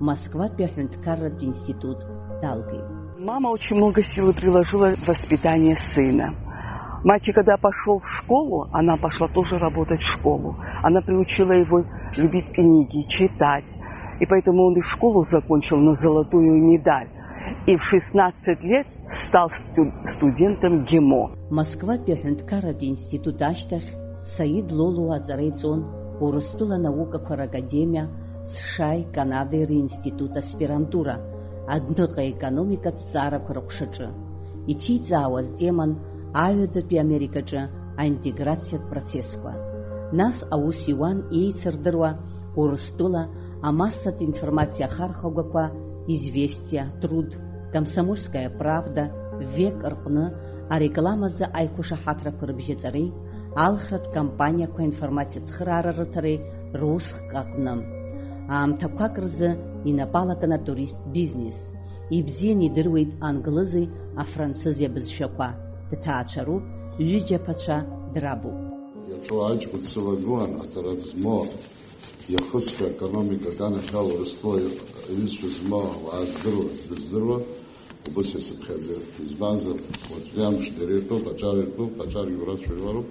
Москватәи аҳәынҭқарратә институт далгеит. Мама очень много силы приложила в воспитание сына. Мальчик, когда пошёл в школу, она пошла тоже работать в школу. Она приучила его любить книги, читать. И поэтому он и школу закончил на золотую медаль. И в шестнадцать лет стал сту-, студентом ГИМО. Москватәи аҳәынҭқарратә институт ашьҭахь Саид Лолуа аҵара иҵон Урыстәыла анаукақәа ракадемиа, США-и Канадеи ринститут аспирантура, адәныҟа економикатә ҭҵаарақәа рыҟәшаҿы. Иҭиҵаауаз теман аҩадатәи Америкаҿы аинтеграциатә процессқәа. Нас аус иуан еицырдыруа Урыстәыла амассатә информациа ахархәагақәа Известия, Труд, Комсомольская правда, Век рҟны арекламазы аиқәышаҳаҭрақәа рыбжьаҵареи алхратә кампаниақәа аинформациа цхыраара рыҭареи русхк аҟны. Аамҭақәак рзы инапы алакын атуристтә бизнес. Ибзианы идыруеит англызи афранцызи абызшәақәа. Дҭаацәароуп, ҩыџьа ԥацәа драбуп. Иаҿу аҷкәын дсывагылан, аҵара змоу, иахысҳәа, економика аганахьала Урыстәыла аҩызцәа змоу ауаа здыруа, дыздыруа, убыс иасыԥхьаӡеит. Избанзар, уаҵәтәи амш дара иртәуп, аҿар иртәуп, аҿар иурацәажәароуп.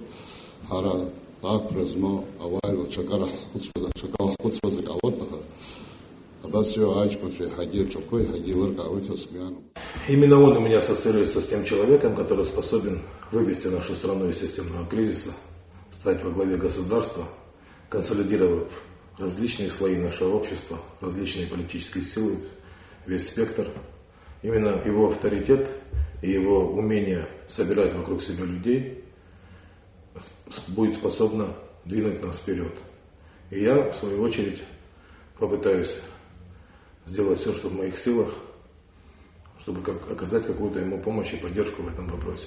Ҳара ақәра змоу ауаа рҿы акара ҳхәыцуа, даҽакала ҳхәыцуазар ҟалоит, аха абас иоуа аҷкәынцәа еиҳагьы ирҿаԥхо, еиҳагьы еилыркаауеит ҳәа сгәы иаанагоит. Именно он у меня ассоциируется с тем человеком, который способен вывести нашу страну из системного кризиса, стать во главе государства, консолидировав различные слои нашего общества, различные политические силы, весь спектр. Именно его авторитет и его умение собирать вокруг себя людей будет способно двинуть нас вперёд. И я, в свою очередь, попытаюсь сделать всё, что в моих силах, чтобы как, оказать какую-то ему помощь и поддержку в этом вопросе.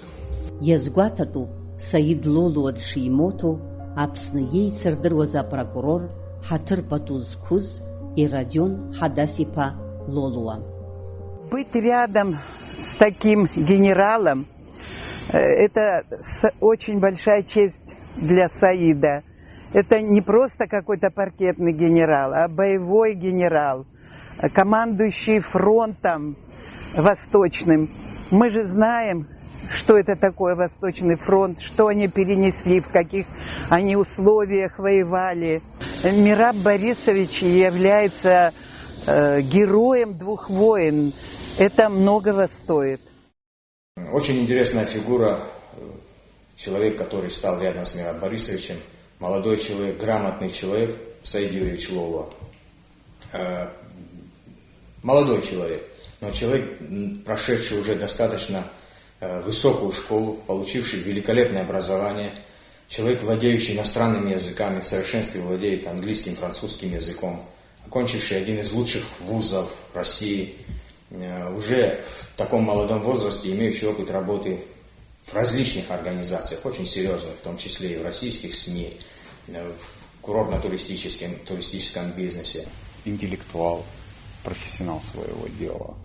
Иазгәаҭатәуп, Саид Лолуа дшимоҭоу Аԥсны иеицырдыруаз апрокурор ҳаҭыр пату зқәыз Иродион Ҳадас-иԥа Лолуа. Быть рядом с таким генералом, э, это с-, очень большая честь для Саида. Это не просто какой-то паркетный генерал, а боевой генерал, командующий фронтом восточным. Мы же знаем, что это такое Восточный фронт, что они перенесли, в каких они условиях воевали. Мераб Борисович является, э, героем двух войн. Это многого стоит. Очень интересная фигура, э, человек, который стал рядом с Мираб Борисовичем, молодой человек, грамотный человек, Саид Юрьевич Лолуа. Э, молодой человек, но человек, м, прошедший уже достаточно, э, высокую школу, получивший великолепное образование, человек, владеющий иностранными языками, в совершенстве владеет английским, французским языком, окончивший один из лучших вузов России, э, уже в таком молодом возрасте имеющий опыт работы в различных организациях, очень серьёзных, в том числе и в российских СМИ, э, в курортно-туристическом, туристическом бизнесе. Интеллектуал, профессионал своего дела.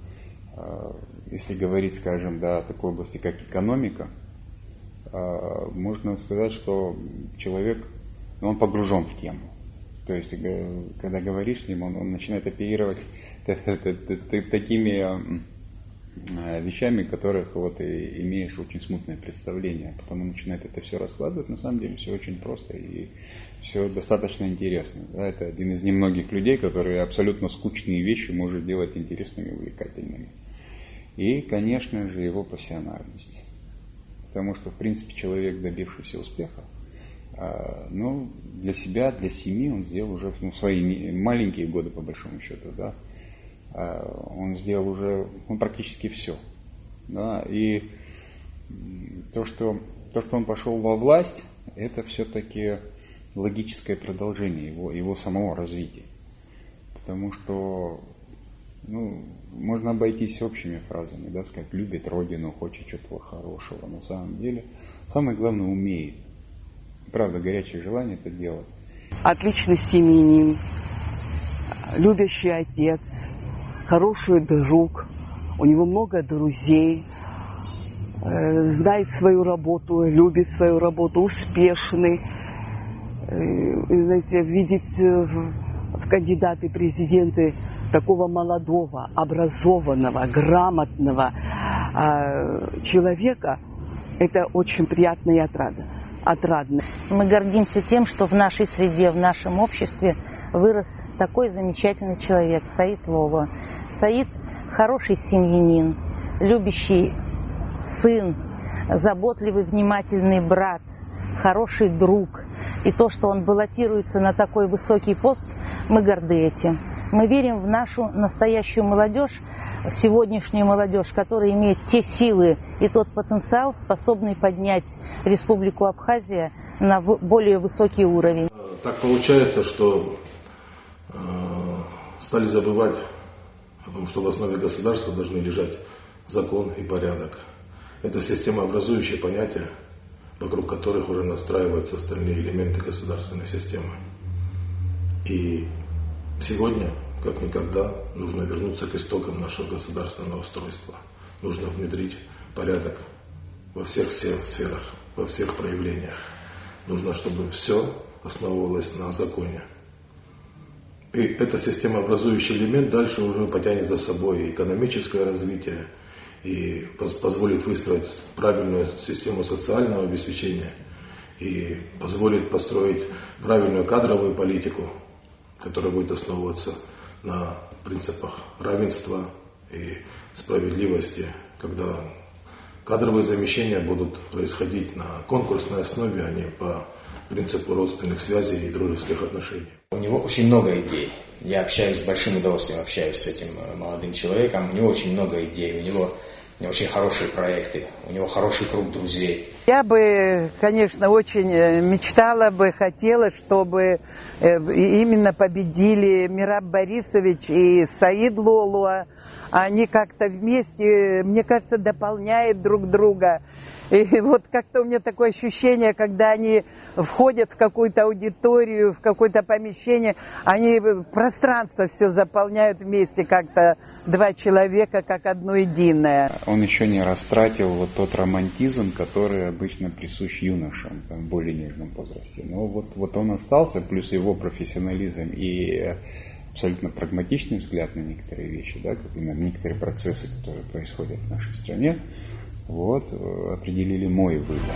Э, если говорить, скажем, да, о такой области, как экономика, э, можно сказать, что человек, ну, он погружён в тему. То есть, э, когда говоришь с ним, он, он начинает оперировать т-, т-, т-, т-, такими, м, э, вещами, которых вот и имеешь очень смутное представление. Потом он начинает это всё раскладывать. На самом деле всё очень просто и всё достаточно интересно. Да, это один из немногих людей, который абсолютно скучные вещи может делать интересными и увлекательными. И, конечно же, его пассионарность. Потому что, в принципе, человек, добившийся успеха, а, ну, для себя, для семьи он сделал уже, ну, в свои не-, маленькие годы, по большому счёту, да, а, он сделал уже, ну, практически всё. Да, и, м, то, что, то, что он пошёл во власть, это всё-таки логическое продолжение его, его самого развития. Потому что, ну, можно обойтись общими фразами, да, сказать, любит родину, хочет чего-то хорошего. На самом деле, самое главное, умеет. Правда, горячее желание это делать. Отличный семьянин, Любящий отец, хороший друг, у него много друзей, э, знает свою работу, любит свою работу, успешный. Э, и, знаете, видеть, э, в, в кандидаты президенты такого молодого, образованного, грамотного, а, человека, это очень приятно и отрадно. Отрадно. Мы гордимся тем, что в нашей среде, в нашем обществе вырос такой замечательный человек, Саид Лоло. Саид — хороший семьянин, любящий сын, заботливый, внимательный брат, хороший друг. И то, что он баллотируется на такой высокий пост, мы горды этим. Мы верим в нашу настоящую молодежь, в сегодняшнюю молодежь, которая имеет те силы и тот потенциал, способный поднять Республику Абхазия на в-, более высокий уровень. Так получается, что, э, стали забывать о том, что в основе государства должны лежать закон и порядок. Это системообразующие понятия, вокруг которых уже настраиваются остальные элементы государственной системы. И сегодня, как никогда, нужно вернуться к истокам нашего государственного устройства. Нужно внедрить порядок во всех се-, сферах, во всех проявлениях. Нужно, чтобы всё основывалось на законе. И этот системообразующий элемент дальше уже потянет за собой и экономическое развитие, и поз-, позволит выстроить правильную систему социального обеспечения, и позволит построить правильную кадровую политику, которая будет основываться на принципах равенства и справедливости, когда кадровые замещения будут происходить на конкурсной основе, а не по принципу родственных связей и дружеских отношений. У него очень много идей. Я общаюсь, с большим удовольствием общаюсь с этим, э, молодым человеком. У него очень много идей, у него очень хорошие проекты, у него хороший круг друзей. Я бы, конечно, очень, э, мечтала бы, хотела, чтобы, э, и-, именно победили Мираб Борисович и Саид Лолуа. Они как-то вместе, мне кажется, дополняют друг друга. И вот как-то у меня такое ощущение, когда они входят в какую-то аудиторию, в какое-то помещение, они, э, пространство всё заполняют вместе как-то, два человека как одно единое. Он ещё не растратил вот тот романтизм, который обычно присущ юношам, там, в более нежном возрасте. Но вот, вот он остался, плюс его профессионализм и, э, абсолютно прагматичный взгляд на некоторые вещи, да, как и на некоторые процессы, которые происходят в нашей стране, вот, э, определили мой выбор.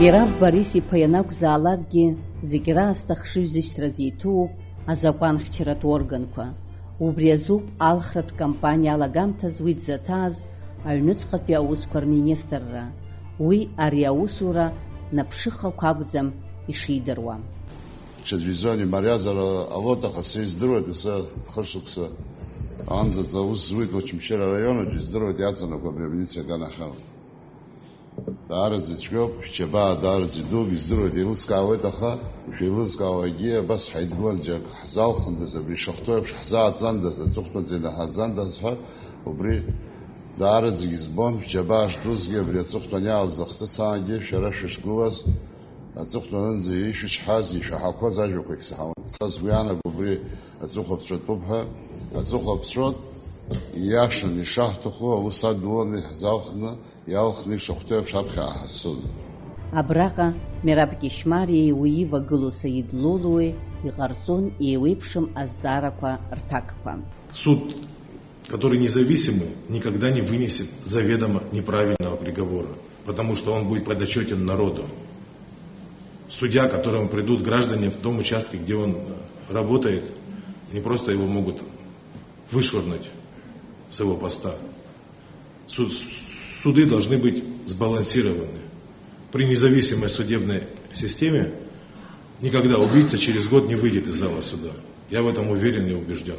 Мераб Борис-иԥа ианакәзаалакгьы, зегь раасҭа хшыҩзышьҭра зиҭоуп азакәанхьчаратә органқәа. Убри азоуп алхратә кампаниа алагамҭаз уи дзаҭааз аҩныҵҟатәи аусқәа рминистрра. Уи ари аусура наԥшыхақәа акәӡам ишидыруа. Ҽаӡә изы имариазар ҟалоит, аха са издыруеит, уи хышықәса анӡаҵа аус зуеит Очамчыра араион аҿы, издыруеит, иаҵанакуа абри амилициа аганахьала. Даараӡа ицәгьоуп, шәџьабаа даараӡа идууп, издыруеит, еилыскаауеит, аха ишәеилызкаауагьы абас ҳаидгылан џьак ҳзалхындаз, абри ишахәҭоу еиԥш ҳзааӡандаз, аҵыхәтәанӡа инаҳаӡандаз ҳәа, убри даараӡагьы збон, шәџьабаа шдузгьы, абри аҵыхәтәан иаалыз ахҭысаангьы шәара шәышгылаз, аҵыхәтәанынӡа ишәычҳаз, ишәаҳақәаз ажәақәагь саҳауан. Са сгәы иаанаго убри аҵыхәаԥҵәатәуп ҳәа, аҵыхәаԥҵәот ииашан, ишаҳҭаху аус адуланы иаҳзалхны, иалхны ишахәҭоу еиԥш аԥхьа ааҳазцоит. Абраҟа Мераб Кьышьмариеи уи ивагылоу Саид Лолуеи иҟарҵон еиуеиԥшым азҵаарақәа рҭакқәа. Суд, который независимый, никогда не вынесет заведомо неправильного приговора, потому что он будет подотчётен народу. Судья, к которому придут граждане в том участке, где он, э, работает, не просто его могут вышвырнуть с его поста. Су-, суды должны быть сбалансированы. При независимой судебной системе никогда убийца через год не выйдет из зала суда. Я в этом уверен и убеждён.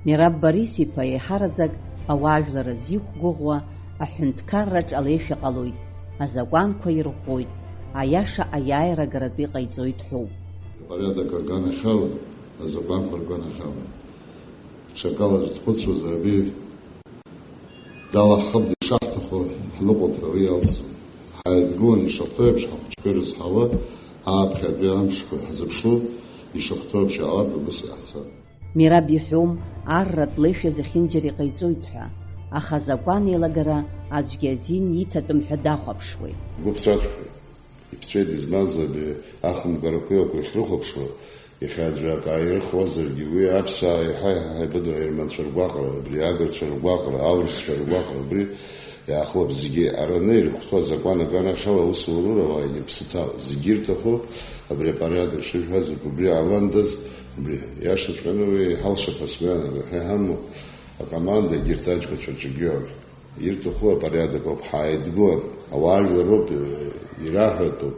Мераб Борис-иԥа еиҳараӡак ауаажәлар зиқәгәыӷуа аҳәынҭқарраҿ алеишәа ҟалоит, азакәанқәа ирӷәӷәоит, аиаша аиааира агаратәы иҟаиҵоит ҳәоуп. Апорядок аганахьала, азакәанқәа рганахьала. Ҽакала дхәыцуазар, абри далаҳхып, дышаҳҭаху ҳныҟәап ҳәа уи иалҵуам. Ҳааидгыланы ишахәҭоу еиԥш ҳахәыҷқәа ирызҳауа, ааԥхьатәи амшқәа ҳзыԥшу, ишахәҭоу еиԥш иаалартә убас иаҳцап. Мираб иҳәом, арратә леишәа зехьынџьара иҟаиҵоит ҳәа, аха азакәан еилагара аӡәгьы азин иҭатәым ҳәа дахәаԥшуеит. Гәы ԥҵәаҵәҟьоит, иԥҵәеит, избанзар, абри ахәымгарақәа иҟоу иахьрыхәаԥшуа, иахьа аӡәы акы ааирыхуазаргьы, уи аԥсуаа еиҳа-еиҳа ҳаибадоу аерманцәа ргәаҟра, абри агырцәа ргәаҟра, аурысцәа ргәаҟра, убри иаахылап зегьы араны ирыхәҭоу азакәан аганахьала аусура рура ауаа ианыԥсы ҭало, зегьы ирҭаху абри апориадок шышәҳәаз убри аландаз, убри иашаҵәҟьаны уи иҳалшап ҳәа сгәы иаанагоит. Ҳа иҳамоу акоманда егьырҭ аҷкәынцәа рҿгьы ауп. Ирҭаху апориадок ауп, ҳааидгылан, ауаажәлар роуп, ираҳәатәуп,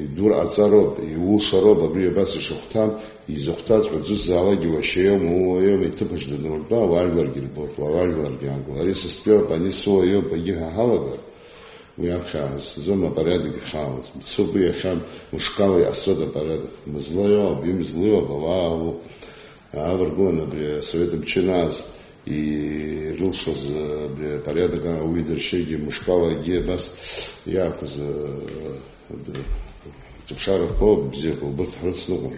идур аҵароуп, иулшароуп, абри абас ишахәҭам, изыхәҭаҵәҟьо ӡәыззаалакгьы уашьа иоума, ууа иоума, иҭыԥаҿ дануртәа, ауаажәларгьы рбоит, ауаажәларгьы аанкыл. Ари сыстәиоуп, ани сыуа иоуп, егьи ҳәа ҳалагар, уи аԥхьа ҳазцаӡом, апориадок ихаауаӡам. Дцоуп уи иахьа мышкала иҟасҵоит апориадок. Мызла иоуп, имызла иоуп, ауаа, у-, ааваргыланы абри асовет мчы анааз ирылшоз, абри апориадок ауаҩы дыршьыргьы, мышкала егьи абас иаақәыз, э, ҿыԥшаарақәоуп бзиақәа, убырҭ ҳрыцныҟәон.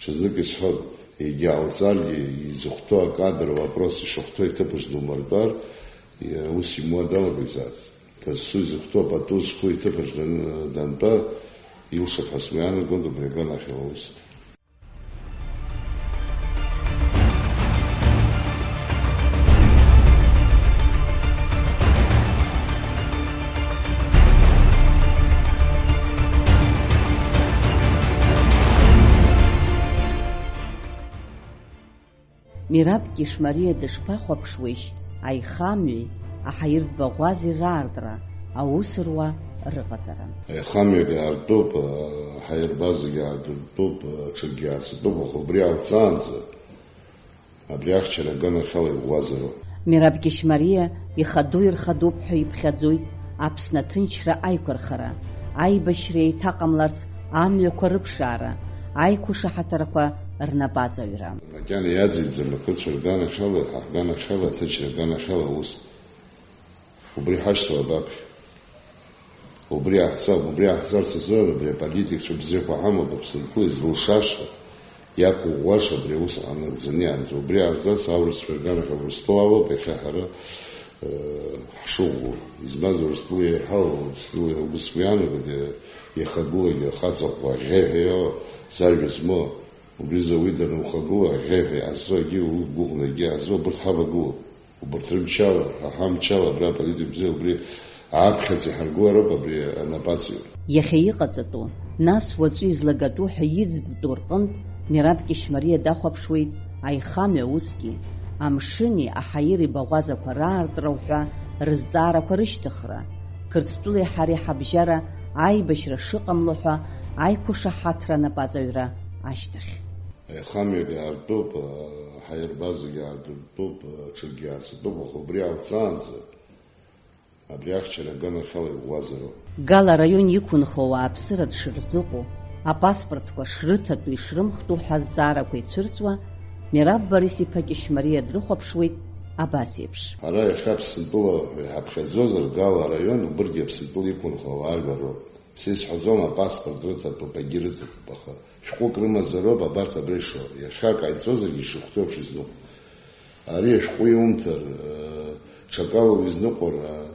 Ҽазнык исҳәон, егьа ауҵаргьы, изыхәҭоу акадр вопрос ишахәҭоу иҭыԥаҿ думыртәар, ус имуа далагоит зааӡ. Дасу изыхәҭоу апату зқәу иҭыԥаҿ дан-, дантәа, илшап ҳәа сгәы иаанагоит убри аганахьала аус. Мираб Кьышмариа дышԥахәаԥшуеишь аихамҩеи аҳаиртә баӷәази раартра аус руа рыҟаҵара. Аихамҩагьы аартуп, аҳаиртә базагьы аартуп, аҽакгьы аацатәуп, аха убри аалцаанӡа абри ахьчара аганахьала иӷәӷәазароуп. Мираб Кьышмариа ихаду ирхадоуп ҳәа иԥхьаӡоит Аԥсны аҭынчра аиқәырхара, аибашьра еиҭаҟамларц амҩақәа рыԥшаара, аиқәышаҳаҭрақәа рнапаҵаҩра. Макьана иаӡӡам ақырҭцәа рганахьала, ҳа ҳганахьала, аҭынчра аганахьала аус. Убри ҳашьҭалап аԥхьа. Убри аҳцап, убри аҳцарц азыҳәан абри аполитикцәа бзиақәа ҳамоуп, Аԥсынтәыла изылшаша, иақәыӷәӷәаша абри аус ҟанаҵаны иаанӡа. Убри аахҵарц аурысцәа рганахь Урыстәыла алоуп иахьа ҳара, э, ҳшыӷәӷәоу. Избанзар, Урыстәыла еиҳау, Урыстәыла ус уи иаанагоит, иа-, иахагылоугьы ахаҵа ӷәӷәа ӷьеҳәа иоу, сажәа змоу. Убри зауи данухагыла, ӷьеҳәа иаазо, егьи угәыӷны егьи иаазо, убырҭ ҳавагылоуп. Убырҭ рымчала, ҳа ҳамчала, абра аполитика бзиа убри аԥхьаӡа иҳаргылароуп абри анапаҵаҩра. Иахьа иҟаҵатәу, нас уаҵәы излагатәу ҳәа иӡбатәу рҟынтә Мираб Кьышьмариа дахәаԥшуеит аихамҩа усгьы, амшыни аҳаири баӷәазақәа раартра уҳәа рызҵаарақәа рышьҭыхра, Қырҭтәылеи ҳареи ҳабжьара аибашьра шыҟамло ҳәа аиқәышаҳаҭра анапаҵаҩра ашьҭахь. Аихамҩагьы аартуп, аҳаирбазагьы аартуп, аҽакгьы аацатәуп, аха убри аалцаанӡа абри ахьчара аганахьала иӷәӷәазароуп. Гала араион иқәынхо ауааԥсыра дшырзыҟоу, апаспортқәа шрыҭатәу, ишрымхтәу ҳәа азҵаарақәа ицәырҵуа, Мераб Борис-иԥа Кьышьмариа дрыхәаԥшуеит абас еиԥш. Ара иахьа Аԥсынтәыла ҳәа иҳаԥхьаӡозар, Гала араион убыргьы Аԥсынтәыла иқәынхо ауаажәлар роуп. Сара исҳәаӡом, апаспорт рыҭатәуп, агьи рыҭатәуп, аха шәҟәык рымазароуп абарҭ абра ишо. Иахьа акы ҟаиҵозаргьы ишахәҭоу еиԥш изныҟәо. Ари ашәҟәы иумҭар, э, ҽакала уизныҟәар, э,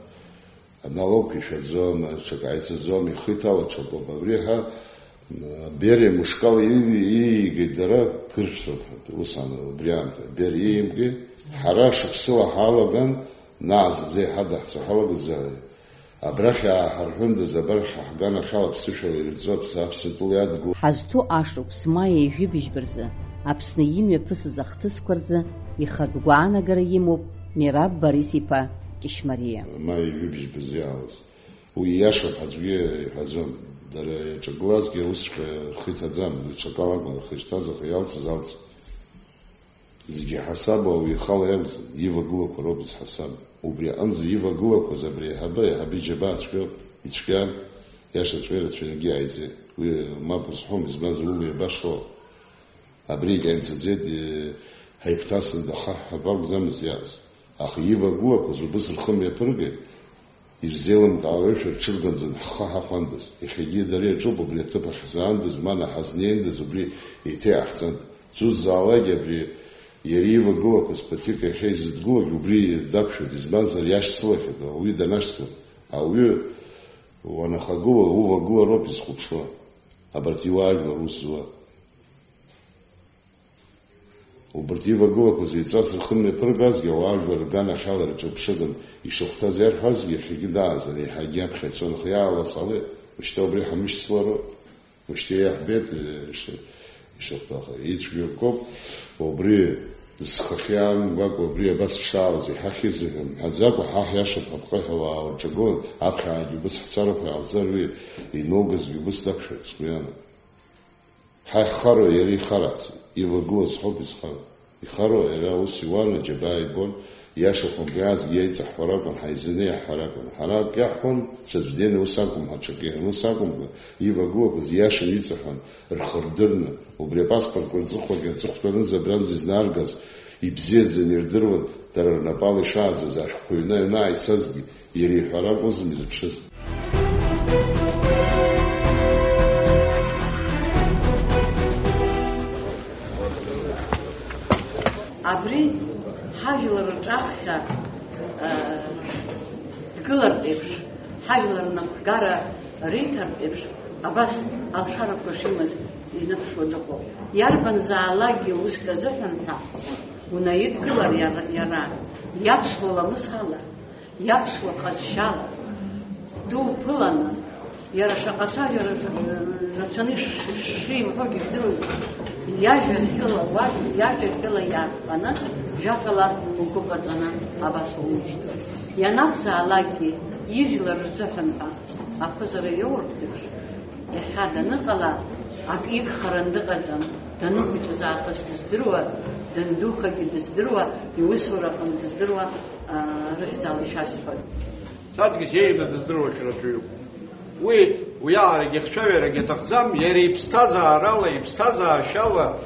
аналог ишәаӡом, ҽак ҟаиҵаӡом, ихы иҭало ҽакоуп. Абри ҳа, э, Бериа мышкала ии-, ииигеит дара, гыршәтәуп ҳәа, ус ан-, убри аамҭа. Бериа иимгеит, ҳара шықәсыла ҳалаган, наҟ зынӡа иҳадаҳҵо ҳалагаӡа, Абрахь ааҳарҳәындаз, абарҭ ҳа ҳганахьала ԥсышәала ирҵо аԥсы Аԥсынтәылеи адгылеи. Ҳазҭоу ашықәс, маи ҩажәи быжьба рзы, Аԥсны имҩаԥысыз ахҭысқәа рзы ихатә гәаанагара имоуп Мераб Борис-иԥа Кьышьмариа. Маи ҩажәи быжьба рзы иаалаз. Уи ииашоуп ҳәа аӡәгьы иҳәаӡом. Дара иаҿагылазгьы усҵәҟьа рхы иҭаӡам, даҽакала акәын рхы ишҭаз, аха иалҵыз алҵит. Зегьы иҳасабу ауаҩы ихала иакәӡам, ивагылақәа роуп зҳасабу. Убри аҟынӡа ивагылақәаз абри аиҳабы, аиҳабы иџьабаа цәгьоуп, ицәгьан, иаша ҵәҩа рацәаҩнгьы иааиӡеит. Уи мап узҳәом, избанзар, ула иабашоу? Абри егьааимҵаӡеит, е, ҳаигәҭасны дахаҳҳәап акәӡамыз иааз. Аха ивагылақәаз убыс рхы мҩаԥыргеит. Ирзеилымкаауеишәа рҽыргаӡан ҳхы ҳахәандаз. Иахьагьы дара иаҿуп убри аҭыԥ ахьӡаандаз, ма наҳазнеиндаз убри еиҭа иаҳҵан. Дзусзаалакгьы абри иара ивагылақәаз ԥыҭҩык иахьа изыдгылогь убри дақәшәоит, избанзар иашьцылахьеит, ауаҩы данашьцыла. Ауаҩы уанахагыла, увагылароуп изхәаԥшуа, абарҭ иуаажәлар ус зуа. Убарҭ ивагылақәаз еиҵас рхы мҩаԥыргазгьы, ауаажәлар рганахьала рҿырԥшыган ишахәҭаз иарҳәазгьы, иахьагьы даараӡа еиҳагьы аԥхьа ицон, аха иааласалеит, ушьҭа убри ҳамышьцылароуп, ушьҭа иаҳбеит, ишахәҭоу, аха ицәгьоу акоуп, убри зхахьы аамгәакәа убри абас ишаалаз иҳахьи зыҳәа мҳәаӡакәа, ҳа ҳиашоуп ҳәа апҟыҳәа уаа урҿагылан, аԥхьаагьы убыс ҳцарақәа иаалзар уи инаугазгьы убыс дақәшәоит, сгәы иаанагоит. Ҳа иҳхароу иара ихарацеит, ивагылаз ҳауп изхароу. Ихароу иара аус иуан, аџьабаа ибон, иашахәы абри аӡәгьы иаиҵаҳҳәар акәын, ҳаизаны иаҳҳәар акәын. Ҳара акы иаҳҳәон, ҽаӡә днеины ус акәым, ҳаҽакы ус акәымкәа, ивагылақәаз иашаны иҵаҳәан, рхы рдырны, убри апаспортқәа рҵыхәагьы аҵыхәтәанынӡа абранӡа изнаргаз, ибзиаӡаны ирдыруан, дара рнапала ишааӡаз ашәҟәқәа ҩны аҩны ааицазгьы, иара иҳәара акәызма изыԥшыз? Абри ҳажәлар рҿаԥхьа, э, дгылартә еиԥш, ҳажәлар рнапхгара риҭартә еиԥш, абас алшарақәа шимаз иныԥшуа дыҟоуп. Иарбанзаалакгьы уск азыҳәан ҳәа унаидгылар иара, иара иаԥсуа ламыс ала, иаԥсуа ҟазшьала дуԥыланы, иара шаҟа цәажәара рацәаны иш-, ш-, шимҳәогьы жәдыруеит, иажәа хьыла уажә, иажәа хьыла иаартҟаны, жәакала угәы ҟаҵаны абас уумышьҭуеит. Ианакәзаалакгьы ижәлар рзыҳәан ҳәа аԥызара иоуртә еиԥш, иахьа даныҟала, ак игхаран дыҟаӡам, даныхәыҷыз аахыс дыздыруа, дандухагьы дыздыруа, иусураҟны дыздыруа, аа, рыхьӡала ишәасҳәоит. Саҵкыс иеины дыздыруа шәара шәҩуп. Уи, уиаҟарагьы ахцәажәарагьы аҭахӡам, иара иԥсҭазаарала, иԥсҭазаашьала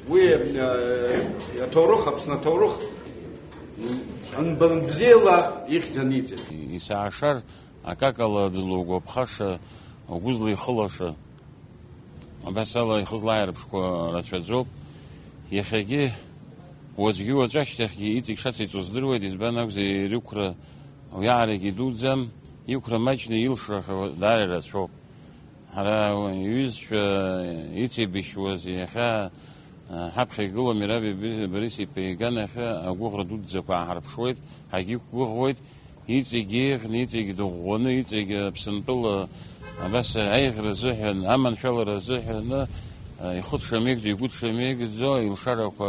уи, э, аҭоурых, Аԥсны аҭоурых, нбан бзиала ихьӡ аниҵеит. Исаашар, акакала дызлоугәаԥхаша, угәы злихылаша, абас ала ихы злааирԥшқәа рацәаӡоуп. Иахьагьы, уаҵәгьы уаҵәашьҭахьгьы иҵегь шациҵуа здыруеит, избан акәзар, ирықәра уиаҟарагьы идуӡӡам, иқәра маҷны илшахьоу даара ирацәоуп. Ҳара иҩызцәа ицеибашьуаз иахьа, ҳаԥхьа игылоу Мераб Борис-иԥа иганахьы агәыӷра дуӡӡақәа ааҳарԥшуеит, ҳагьықәгәыӷуеит, иҵегь еиӷьны, иҵегь дыӷәӷәаны, иҵегь Аԥсынтәыла абас аиӷьра азыҳәан, аманшәалара азыҳәаны, ихы дшамеигӡо, игәы дшамеигӡо, илшарақәа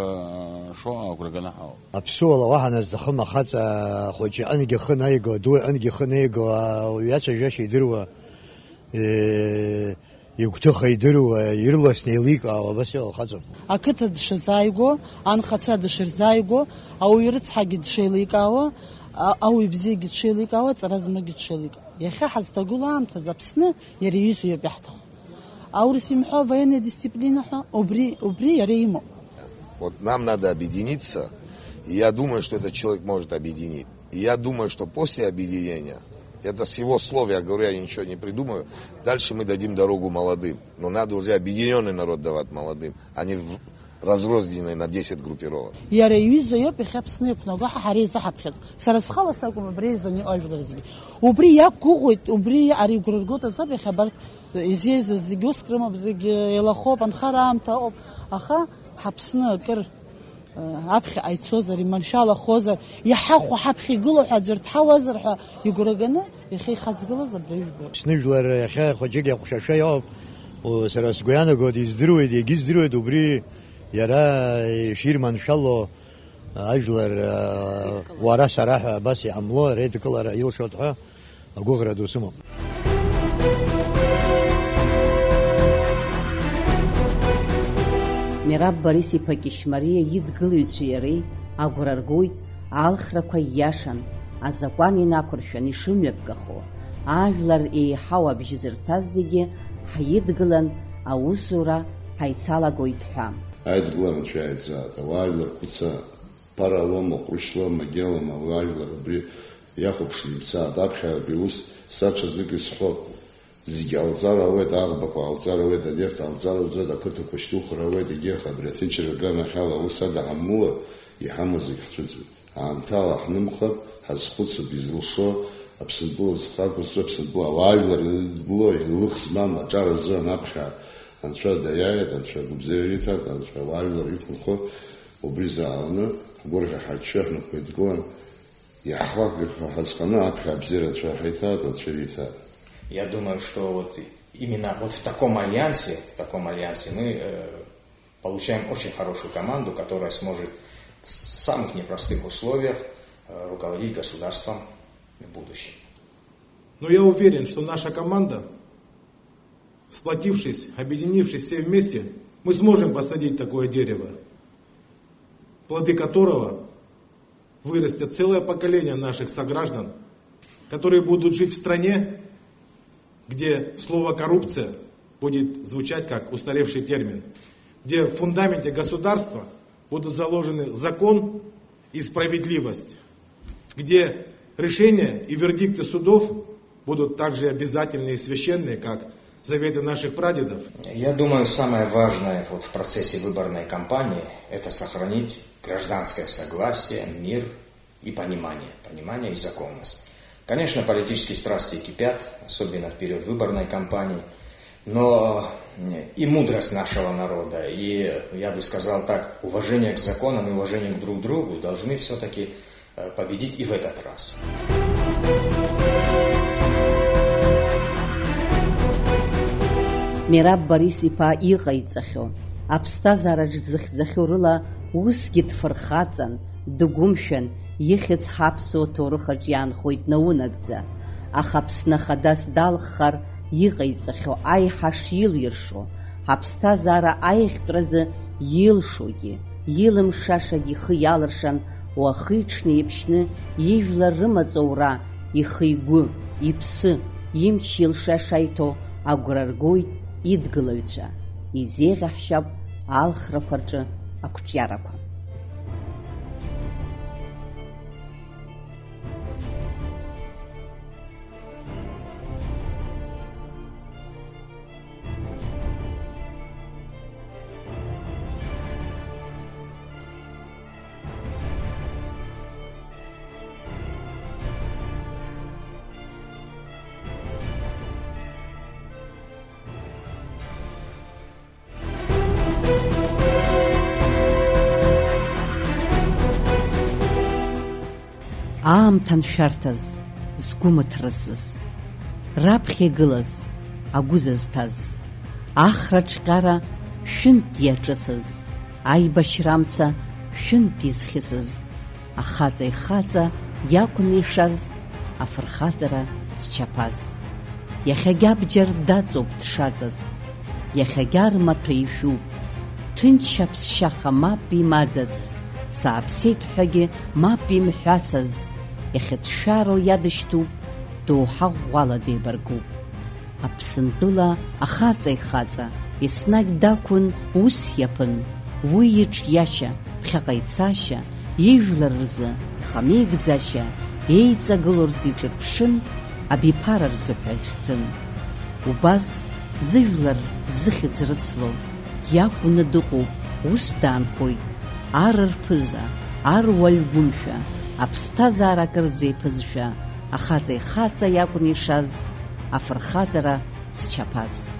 шо агәра ганы ҳауп. Аԥсуала уаҳа назҭахым ахаҵа хәыҷы аҟынгьы ихы наиго, аду аҟынгьы ихы наиго, ауаҩы иацәажәашьа идыруа, э, игәҭыха идыруа, ирласны еиликаауа, абас иҟоу ахаҵа. Ақыҭа дшазааигәо, анхацәа дышырзааигәо, ауаҩы рыцҳагьы дшеиликаауа, а-, ауаҩ бзиагьы дшеиликаауа, ҵара змоугьы дшеиликаауа. Иахьа ҳазҭагылоу аамҭазы Аԥсны иара иҩыза иоуп иаҳҭаху. Аурыс имҳәо военная дисциплина ҳәа, убри, убри иара имоуп. Вот нам надо объединиться, и я думаю, что этот человек может объединить. И я думаю, что после объединения, это с его слов я говорю, я ничего не придумаю, дальше мы дадим дорогу молодым. Но надо уже объединённый народ давать молодым, а не в-, разрозненный на десять группировок. Иара иҩыза иоуп иахьа Аԥсны иқәнаго ҳәа ҳара изаҳаԥхьаӡо. Сара схала сакәым, абри аизаны иҟоу ажәлар зегьы. Убри иақәгәыӷуеит, убри ари игәра ргоит азоуп иахьа абарҭ изеизаз зегьы уск рымоуп, зегьы еилахоуп, анхара аамҭа ыҟоуп. Аха ҳаԥсны акыр аԥхьаҟа ицозар, иманшәалахозар, иҳахәо ҳаԥхьа игыло ҳәа аӡәыр дҳауазар ҳәа игәра ганы, иахьа ихаҵгылаз абри жәбоит. Аԥсны жәлар иахьа хәыҷык иаҟәшашәа иҟоуп. Сара сгәы иаанаго, диздыруеит, иагьиздыруеит убри иара иширманшәало ажәлар, уара-сара ҳәа абас иҟамло, реидкылара илшоит ҳәа. Агәыӷра ду сымоуп. Мераб Борис-иԥа Кьышьмариа идгылаҩцәеи иареи агәра ргоит, алхрақәа ииашан, азакәан инақәыршәан ишымҩаԥгахо, ажәлар еиҳау абжьы зырҭаз зегьы ҳаидгылан, аусура ҳаицалагоит ҳәа. Аидгылара анцәа иааиҵааит, ауаажәлар рхәыцаа, ԥара лоума, ҟәрышь лоума, гьа лоума, ауаажәлар убри Иахәаԥшны имцааит, аԥхьаратәи ус са ҽазнык исҳәо, зегь ҟалҵар ауеит, аӷбақәа ҟалҵар ауеит, анефт ҟалҵар ауеит, ақыҭақәа шьҭухыр ауеит, егьи аха абри аҭынчра аганахьала аус ада ҳамуа, иҳамоу зегь ҳцәыӡуеит. Аамҭала ҳнымхап, ҳазхәыцып изылшо, Аԥсынтәыла зхы ақәызҵо, Аԥсынтәыла ауаажәлар ирыдгыло, еилых змам аҿар азы анаԥхьа Анцәа даиааит, Анцәа агәыбзиара иҭааит, Анцәа ауаажәлар иқәынхо, убри зааланы ҳгәырӷьа ҳаччо ҳнапқәа еидкылан, иаҳхагахьоу ҳазханы аԥхьа абзиара Анцәа ҳаиҭааит, Анцәа ииҭааит. Я думаю, что вот именно вот в таком альянсе, в таком альянсе мы э, получаем очень хорошую команду, которая сможет в самых непростых условиях э, руководить государством в будущем. Но я уверен, что наша команда, сплотившись, объединившись все вместе, мы сможем посадить такое дерево, плоды которого вырастет целое поколение наших сограждан, которые будут жить в стране, где слово «коррупция» будет звучать как устаревший термин, где в фундаменте государства будут заложены закон и справедливость, где решения и вердикты судов будут так же обязательны и священны, как заветы наших прадедов. Я думаю, самое важное вот в процессе выборной кампании — это сохранить гражданское согласие, мир и понимание, понимание и законность. Конечно, политические страсти кипят, особенно в период выборной кампании, но и мудрость нашего народа, и, я бы сказал так, уважение к законам и уважение к друг другу должны все-таки э, победить и в этот раз. Мераб Борис-иԥа иҟаиҵахьоу, аԥсҭазаараҿ дзыхьӡахьоу рыла усгьы дфырхаҵан, дгәымшәан, ихьӡ ҳаԥсуа ҭоурыхаҿ иаанхоит наунагӡа. Аха Аԥсны Ахадас далххар, иҟаиҵахьоу аиҳа шилиршо, ҳаԥсҭазаара аиӷьтәразы илшогьы, илымшашагь ихы иалыршан, уахи-ҽни еиԥшьны ижәлар рымаҵ аура, ихы-игәы, иԥсы, имч-илша шаиҭо агәра ргоит идгылаҩцәа, изеиӷьаҳшьап алхрақәа рҿы ақәҿиарақәа. Аамҭа аншәарҭаз, згәы мыҭрысыз, раԥхьа игылаз, агәы зызҭаз, ахра ҿҟьара шәынтә иаҿысыз, аибашьра амца шәынтә изхьысыз, ахаҵа ихаҵа иакәны ишаз, афырхаҵара зчаԥаз. Иахьагьы абџьар даҵоуп дшаҵаз, иахьагьы армаҭәа ишәуп, ҭынч аԥсшьаха мап имаӡац, сааԥсеит ҳәагьы мап имҳәацыз, иахьыҭшәароу иадышьҭуп, доуҳа ӷәӷәала деибаркуп. Аԥсынтәыла ахаҵа ихаҵа, еснагь дақәын, ус иаԥын, уи иҿиашьа, ԥхьаҟа ицашьа, ижәлар рзы ихамеигӡашьа, еиҵагылоу рзы иҿырԥшын, абиԥара рзыҳәа ихьӡын. Убас зыжәлар зыхьӡ рыцло, иакәны дыҟоуп, ус даанхоит, ар рԥыза, ар уаҩ гәымшәа, аԥсҭазаара акырӡа иԥызшәа, ахаҵа ихаҵа иакәны ишаз, афырхаҵара зчаԥаз.